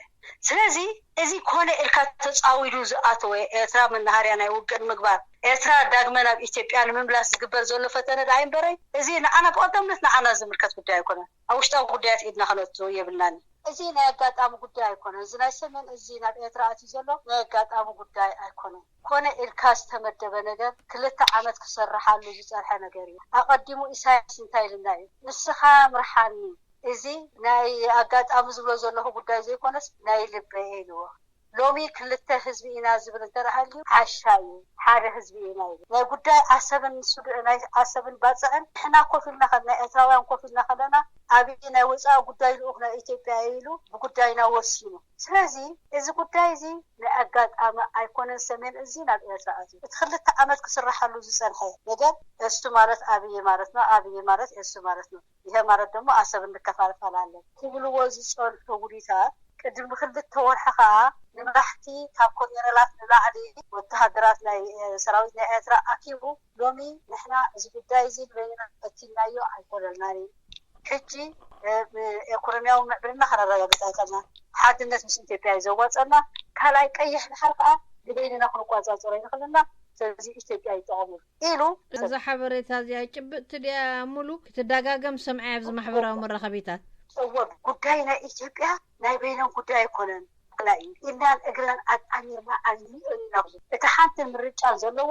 ስለዚ እዚ ኮነ ኢልካ ተፃዊዱ ዝኣተወ ኤርትራ መናሃርያ ናይ ውግእ ንምግባር ኤርትራ ዳግመ ናብ ኢትዮጵያ ንምምላስ ዝግበር ዘሎ ፈተነ ደኣ ይንበረይ እዚ ንዓና ብቐዳምነት ንዓና ዝምልከት ጉዳይ ኣይኮነን ኣብ ውሽጣዊ ጉዳያት ኢድና ከነእትዎ የብልናን እዩ። እዚ ናይ ኣጋጣሚ ጉዳይ ኣይኮነን። እዚ ናይ ሰሜን እዚ ናብ ኤርትራ ኣትዩ ዘሎ ናይ ኣጋጣሚ ጉዳይ ኣይኮነን። ኮነ ኢልካ ዝተመደበ ነገር ክልተ ዓመት ክሰርሓሉ ዝፀንሐ ነገር እዩ። ኣቐዲሙ ኢሳያስ እንታይ ኢልና እዩ? ንስኻ ምርሓኒ፣ እዚ ናይ ኣጋጣሚ ዝብሎ ዘለኹ ጉዳይ ዘይኮነስ ናይ ልበይ ኢልዎ። ሎሚ ክልተ ህዝቢ ኢና ዝብል እንተደኣ ሃልዩ ዓሻ እዩ። ሓደ ህዝቢ ኢና ኢሉ ናይ ጉዳይ ዓሰብን ሱድ ናይ ዓሰብን ባፅዕን ንሕና ኮፍ ኢልና ከለና ኤርትራውያን ኮፍ ኢልና ከለና ኣብይ ናይ ወፃኢ ጉዳይ ልኡኽ ናይ ኢትዮጵያ ኢሉ ብጉዳይና ወሲኑ። ስለዚ እዚ ጉዳይ እዚ ናይ ኣጋጣሚ ኣይኮነን። ሰሜን እዚ ናብ ኤርትራ ኣትዩ እቲ ክልተ ዓመት ክስረሓሉ ዝፀንሐ ነገር እሱ ማለት ኣብይ ማለት ነው። ኣብይ ማለት እሱ ማለት ነው። ይሄ ማለት ደግሞ ኣሰብ እንከፋፈላለን ክብልዎ ዝፀንሑ ውዲታት ቅድሚ ክልተ ወርሒ ከዓ ንመራሕቲ ካብ ኮሎኔላት ንላዕሊ ወተሃደራት ናይ ሰራዊት ናይ ኤርትራ ኣኪቡ ሎሚ ንሕና እዚ ጉዳይ እዚ ንበይንና ፈቲናዮ ኣይኮነልናን እዩ። ሕጂ ኢኮኖሚያዊ ምዕብልና ከነረጋግፅ ኣይከልና። ሓድነት ምስ ኢትዮጵያ እዩ ዘዋፀና። ካልኣይ ቀይሕ ባሕሪ ከዓ ንበይንና ክንቋፃፀሮ ኣይንኽእልና። ስለዚ ኢትዮጵያ ይጠቐሙ ኢሉ። እዛ ሓበሬታ እዚኣ ጭብጥቲ ድያ ሙሉ ክትደጋገም ሰምዐ ኣብዚ ማሕበራዊ መራኸቢታት። እወ ጉዳይ ናይ ኢትዮጵያ ናይ በይኖም ጉዳይ ኣይኮነን። ኢልናን እግርናን ኣጣሚርና ኣይንእን ኢና። እቲ ሓንቲ ምርጫ ዘለዎ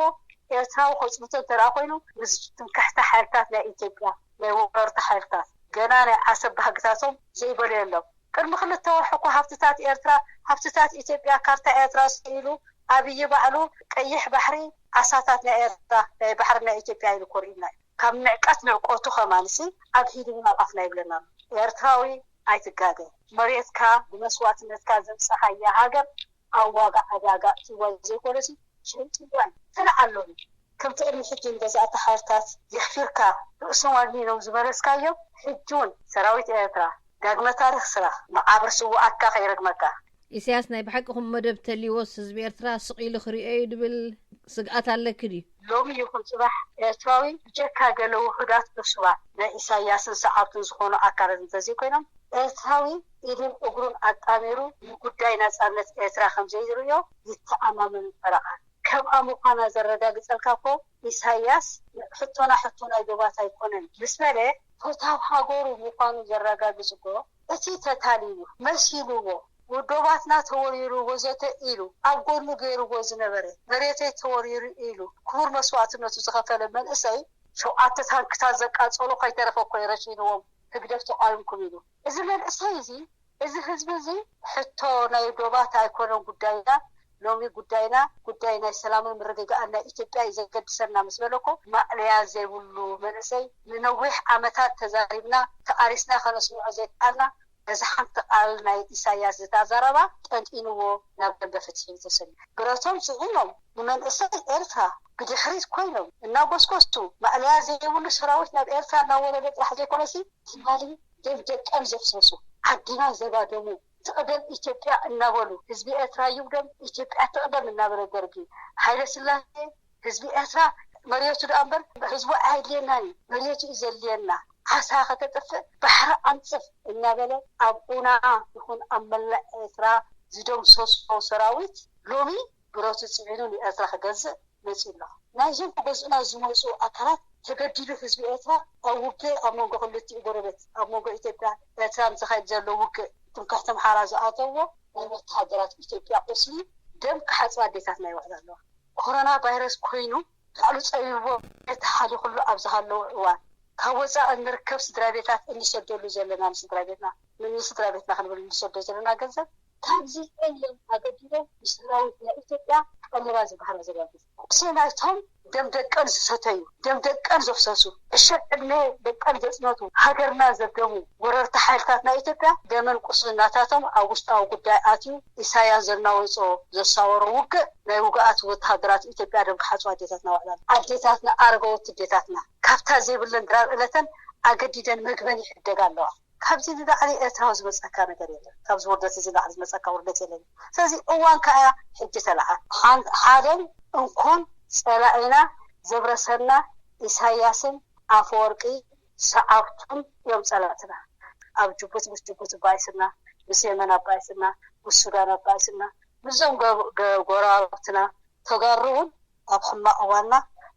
ኤርትራዊ ከፅንቶ እንተ ኮይኑ ምስ ትምክሕቲ ሓይልታት ናይ ኢትዮጵያ ናይ ወረርቲ ሓይልታት ገና ናይ ዓሰብ ባህግታቶም ዘይበለየሎም ቅድሚ ክልተ ወርሒ እኮ ሃፍትታት ኤርትራ ሃፍትታት ኢትዮጵያ ካርታ ኤርትራ ስኢሉ ኣብይ ባዕሉ ቀይሕ ባሕሪ ዓሳታት ናይ ኤርትራ ናይ ባሕሪ ናይ ኢትዮጵያ ኢሉ ኮሪኡና እዩ። ካብ ንዕቀት ንዕቀቱ ከማንሲ ኣብ ሂድን ኣብ ኣፍና ይብለና ኣሎ። ኤርትራዊ ኣይትጋገ። መሬትካ ብመስዋእትነትካ ዘምጻኻያ ሃገር ኣብ ዋጋ ዕዳጋ እትዋ ዘይኮነሲ ሽንጥዋን ተለዓሎም ከምቲ ቅድሚ ሕጂ ንገዛእቲ ሓይልታት የሕፊርካ ርእሶም ኣድኒኖም ዝበለስካዮም ሕጂ እውን ሰራዊት ኤርትራ ዳግመ ታሪኽ ስራሕ መቓብር ስውኣትካ ከይረግመካ። ኢሳያስ ናይ ብሓቅኹም መደብ ተልይዎስ ህዝቢ ኤርትራ ስቕ ኢሉ ክርእዮ እዩ ድብል ስግኣት ኣለኪ ድዩ? ሎሚ ይኹን ጽባሕ ኤርትራዊ ብጀካ ገለ ውሑዳት ዕሱባት ናይ ኢሳያስን ሰዓብቱን ዝኾኑ ኣካላት እንተዘይኮይኖም ኤርትራዊ ኢዱን እግሩን ኣጣሚሩ ንጉዳይ ናጻነት ኤርትራ ከምዘይርእዮ ይተኣማመን ፈረቓት። ከምኣ ምዃና ዘረጋግጸልካ እኮ ኢሳያስ ሕቶና ሕቶ ናይ ዶባት ኣይኮነን ምስ በለ ፈታው ሃገሩ ምዃኑ ዘረጋግጽ እኮ እቲ ተታሊሉ መሲልዎ ውዶባትና ተወሪሩ ወዘተ ኢሉ ኣብ ጎኑ ገይርዎ ዝነበረ መሬተይ ተወሪሩ ኢሉ ክቡር መስዋእትነቱ ዝኸፈለ መንእሰይ ሸውዓተ ታንክታት ዘቃጸሉ ከይተረፈ እኮ ረሺንዎም ህግደፍ ተቃዊምኩም ኢሉ እዚ መንእሰይ እዚ እዚ ህዝቢ እዚ ሕቶ ናይ ዶባት ኣይኮነን ጉዳይና ሎሚ ጉዳይና ጉዳይ ናይ ሰላምን ምርግጋእን ናይ ኢትዮጵያ እዩ ዘገድሰና ምስ በለኮ፣ ማእለያ ዘይብሉ መንእሰይ፣ ንነዊሕ ዓመታት ተዛሪብና ተቓሊስና ከነስምዖ ዘይከኣልና፣ በዚ ሓንቲ ቃል ናይ ኢሳያስ ዝታ ዘረባ ጠንጢንዎ ናብ ደንበ ፍትሒ ተሰሊፉ። ብረቶም ጽዒኖም ንመንእሰይ ኤርትራ ብድሕሪት ኮይኖም እናጎስጎሱ፣ ማእለያ ዘይብሉ ሰራዊት ናብ ኤርትራ እናወረደ ጥራሕ ዘይኮነሲ፣ ትማሊ ደም ደቀም ዘፍሰሱ፣ ዓድና ዘባደሙ፣ ትቕደም ኢትዮጵያ እናበሉ፣ ህዝቢ ኤርትራ ይውደም፣ ኢትዮጵያ ትቕደም እናበለ ደርጊ፣ ሃይለ ስላሴ፣ ህዝቢ ኤርትራ መሬቱ ደኣ እምበር ህዝቡ ኣየድልየናን እዩ፣ መሬቱ እዩ ዘድልየና፣ ዓሳ ከተጥፍእ ባሕሪ ኣንጽፍ እናበለ ኣብ ኡና ይኹን ኣብ መላእ ኤርትራ ዝደምሰሶ ሰራዊት ሎሚ ብረቱ ጽዒኑ ንኤርትራ ክገዝእ መጺኡ ኣሎ። ናይዞም ክገዝኡና ዝመጹ ኣካላት ተገዲዱ ህዝቢ ኤርትራ ኣብ ውግእ ኣብ መንጎ ክልቲኡ ጎረቤት ኣብ መንጎ ኢትዮጵያ ኤርትራ ዝኸይድ ዘሎ ውግእ ትምክሕቲ ኣምሓራ ዝኣተዎ ናይ ወተሃደራት ኢትዮጵያ ቁስሊ ደም ክሓጽባ ኣዴታትና ይውዕላ ኣለዋ። ኮሮና ቫይረስ ኮይኑ ባዕሉ ጸቢብዎ ተሓሊኹሉ ኣብ ዝሃለወ እዋን ካብ ወጻኢ እንርከብ ስድራ ቤታት እንሰደሉ ዘለና ንስድራ ቤትና ንስድራ ቤትና ክንብል እንሰዶ ዘለና ገንዘብ ካብዚ ቀይም ኣገዲዶም ንሰራዊት ናይ ኢትዮጵያ ቀለባ ዝበሃላ ዘለዋ ቁሲ ናይቶም ደም ደቀን ዝሰተዩ ደም ደቀን ዘፍሰሱ ዕሽር ዕድሜ ደቀን ዘጽነቱ ሃገርና ዘደሙ ወረርቲ ሓይልታት ናይ ኢትዮጵያ ደምን ቁስልናታቶም ኣብ ውሽጣዊ ጉዳይ ኣትዩ ኢሳያስ ዘናወጾ ዘሳወሮ ውግእ ናይ ውግኣት ወተሃደራት ኢትዮጵያ ደም ክሓጹ ኣዴታትና ውዕላል ኣዴታትና ኣረገወት ኣዴታትና ካብታ ዘይብለን ድራር እለተን ኣገዲደን መግበን ይሕደጋ ኣለዋ። ካብዚ ንላዕሊ ኤርትራዊ ዝመጸካ ነገር የለን። ካብዚ ውርደት እዚ ንላዕሊ ዝመጸካ ውርደት የለን። ስለዚ እዋን ከኣ ሕጂ ተለዓ ሓደን እንኮን ጸላኢና ዘብረሰና ኢሳያስን ኣፈወርቂ ሰዓብቱን እዮም ጸላእትና። ኣብ ጅቡቲ ምስ ጅቡቲ ባይስና፣ ምስ የመን ኣባይስና፣ ምስ ሱዳን ኣባይስና፣ ምስዞም ጎረባብትና ተጋሩ እውን ኣብ ሕማቕ እዋንና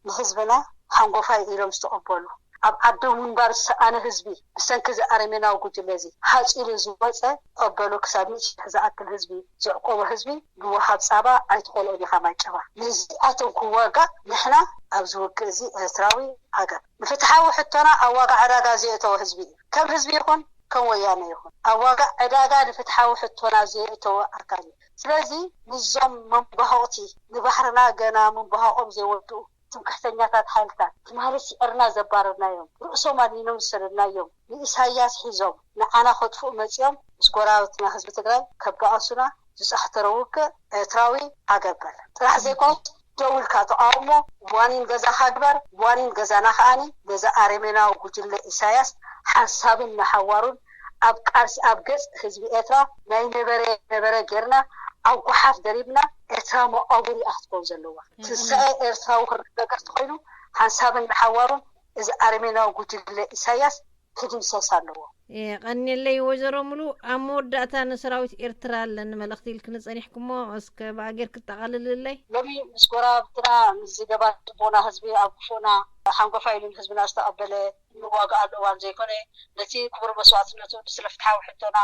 ንህዝብና ሓንጎፋይ ኢሎም ዝተቐበሉ ኣብ ዓዶም ምንባር ዝሰኣነ ህዝቢ ብሰንኪ እዚ ኣረሜናዊ ጉጅለ እዚ ሃፂሉ ዝወፀ ቀበሉ ክሳብ ሚእቲ ሽሕ ዝኣክል ህዝቢ ዘዕቆቦ ህዝቢ ብወሃብ ፃባ ኣይትኾልኦን ኢኻ ማይ ጨባ ነዚኣቶም ክዋጋእ ንሕና ኣብዚ ውግእ እዚ ኤርትራዊ ዓገብ ንፍትሓዊ ሕቶና ኣብ ዋጋ ዕዳጋ ዘየእተወ ህዝቢ እዩ ከም ህዝቢ ይኹን ከም ወያነ ይኹን ኣብ ዋጋ ዕዳጋ ንፍትሓዊ ሕቶና ዘየእተወ ኣካል እዩ ስለዚ ንዞም መንባሆቕቲ ንባሕርና ገና ምንባሆቖም ዘይወድኡ ትምክሕተኛታት ሓይልታት ትማሊ ስዒርና ዘባረርናዮም ርእሶም ኣድኒኖም ዝሰደድናዮም ንኢሳያስ ሒዞም ንዓና ከጥፍኡ መጺኦም ምስ ጎረባብትና ህዝቢ ትግራይ ከባኣሱና ዝጻሕተረ ውግእ ኤርትራዊ ዓገብ በል ጥራሕ ዘይኮነስ ደው ኢልካ ተቓውሞ ዋኒን ገዛኻ ግበር ዋኒን ገዛና ከኣኒ ነዚ ኣረሜናዊ ጉጅለ ኢሳያስ ሓንሳብን ንሓዋሩን ኣብ ቃልሲ ኣብ ገጽ ህዝቢ ኤርትራ ናይ ነበረ ነበረ ጌርና ኣብ ጓሓፍ ደሪብና ኤርትራ መቓብር እያ ክትከውን ዘለዋ። ትንሳኤ ኤርትራዊ ክረጋገጽ ተኾይኑ ሓንሳብን ንሓዋሩን እዚ ኣረሜናዊ ጉጅለ ኢሳያስ ክድምሰስ ኣለዎ። የቐንየለይ ወይዘሮ ሙሉ፣ ኣብ መወዳእታ ንሰራዊት ኤርትራ ኣለኒ መልእኽቲ ኢልክኒ ጸኒሕኩሞ እስከ ብኣገር ክጠቓልልለይ። ሎሚ ምስ ጎረባብትና ምስ ዝገባ ጽቡቕና ህዝቢ ኣብ ክፉእና ሓንጎፋይ ኢሉ ንህዝብና ዝተቐበለ እንዋግኣሉ እዋን ዘይኮነ ነቲ ክቡር መስዋእትነቱ ስለ ፍትሓዊ ሕቶና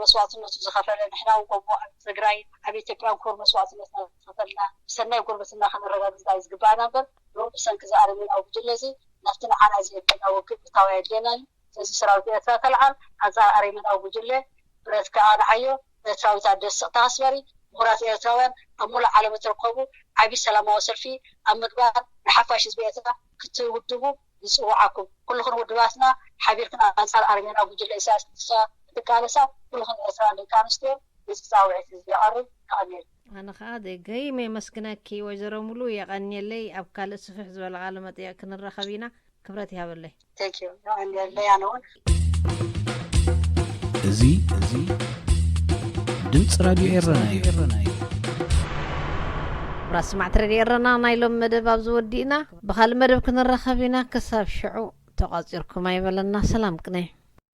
መስዋእትነቱ ዝኸፈለ ንሕና እውን ከምኡ ኣብ ትግራይ ኣብ ኢትዮጵያ እውን ክቡር መስዋእትነትና ዝኸፈልና ብሰናይ ጉርብትና ከነረጋግፅ እዩ ዝግባኣና እምበር ሎሚ ብሰንኪ እዚ ኣረሜናዊ ጉጅለ እዚ ናብቲ ንዓና ዘየድልየና ውግእ ምእታው ኣየድልየናን እዩ። ስለዚ ሰራዊት ኤርትራ ተልዓል ኣንፃር ኣረሜናዊ ጉጅለ ብረትካ ኣንዓዮ ኤርትራዊት ኣደ ስቕታ ስበሪ ምሁራት ኤርትራውያን ኣብ ሙሉእ ዓለም እትርከቡ ዓብዪ ሰላማዊ ሰልፊ ኣብ ምግባር ንሓፋሽ ህዝቢ ኤርትራ ክትውድቡ ንፅውዓኩም። ኩልኽን ውድባትና ሓቢርክን ኣንፃር ኣረሜናዊ ጉጅለ ኢሳያስ ንሳ ክትቃለሳ ኩልኽን ኤርትራውያን ደቂ ኣንስትዮ ነዚ ፃውዒት እዚ የቐርብ። የቐንየለይ። ኣነ ኸኣ ደጊመ የመስግነኪ ወይዘሮ ሙሉ። የቐንየለይ። ኣብ ካልእ ስፍሕ ዝበለ ቃለ መጠይቕ ክንራኸብ ኢና። ክብረት ይሃበለይ። Thank you። የቐንየለይ ኣነ እውን። እዚ እዚ ድምፂ ራድዮ ኤረና እዩ። ክቡራት ሰማዕቲ ሬድዮ ኤረና ናይ ሎሚ መደብ ኣብዚ ወዲእና። ብኻልእ መደብ ክንራኸብ ኢና። ክሳብ ሽዑ ተቋጺርኩም ኣይበለና። ሰላም ቅነ።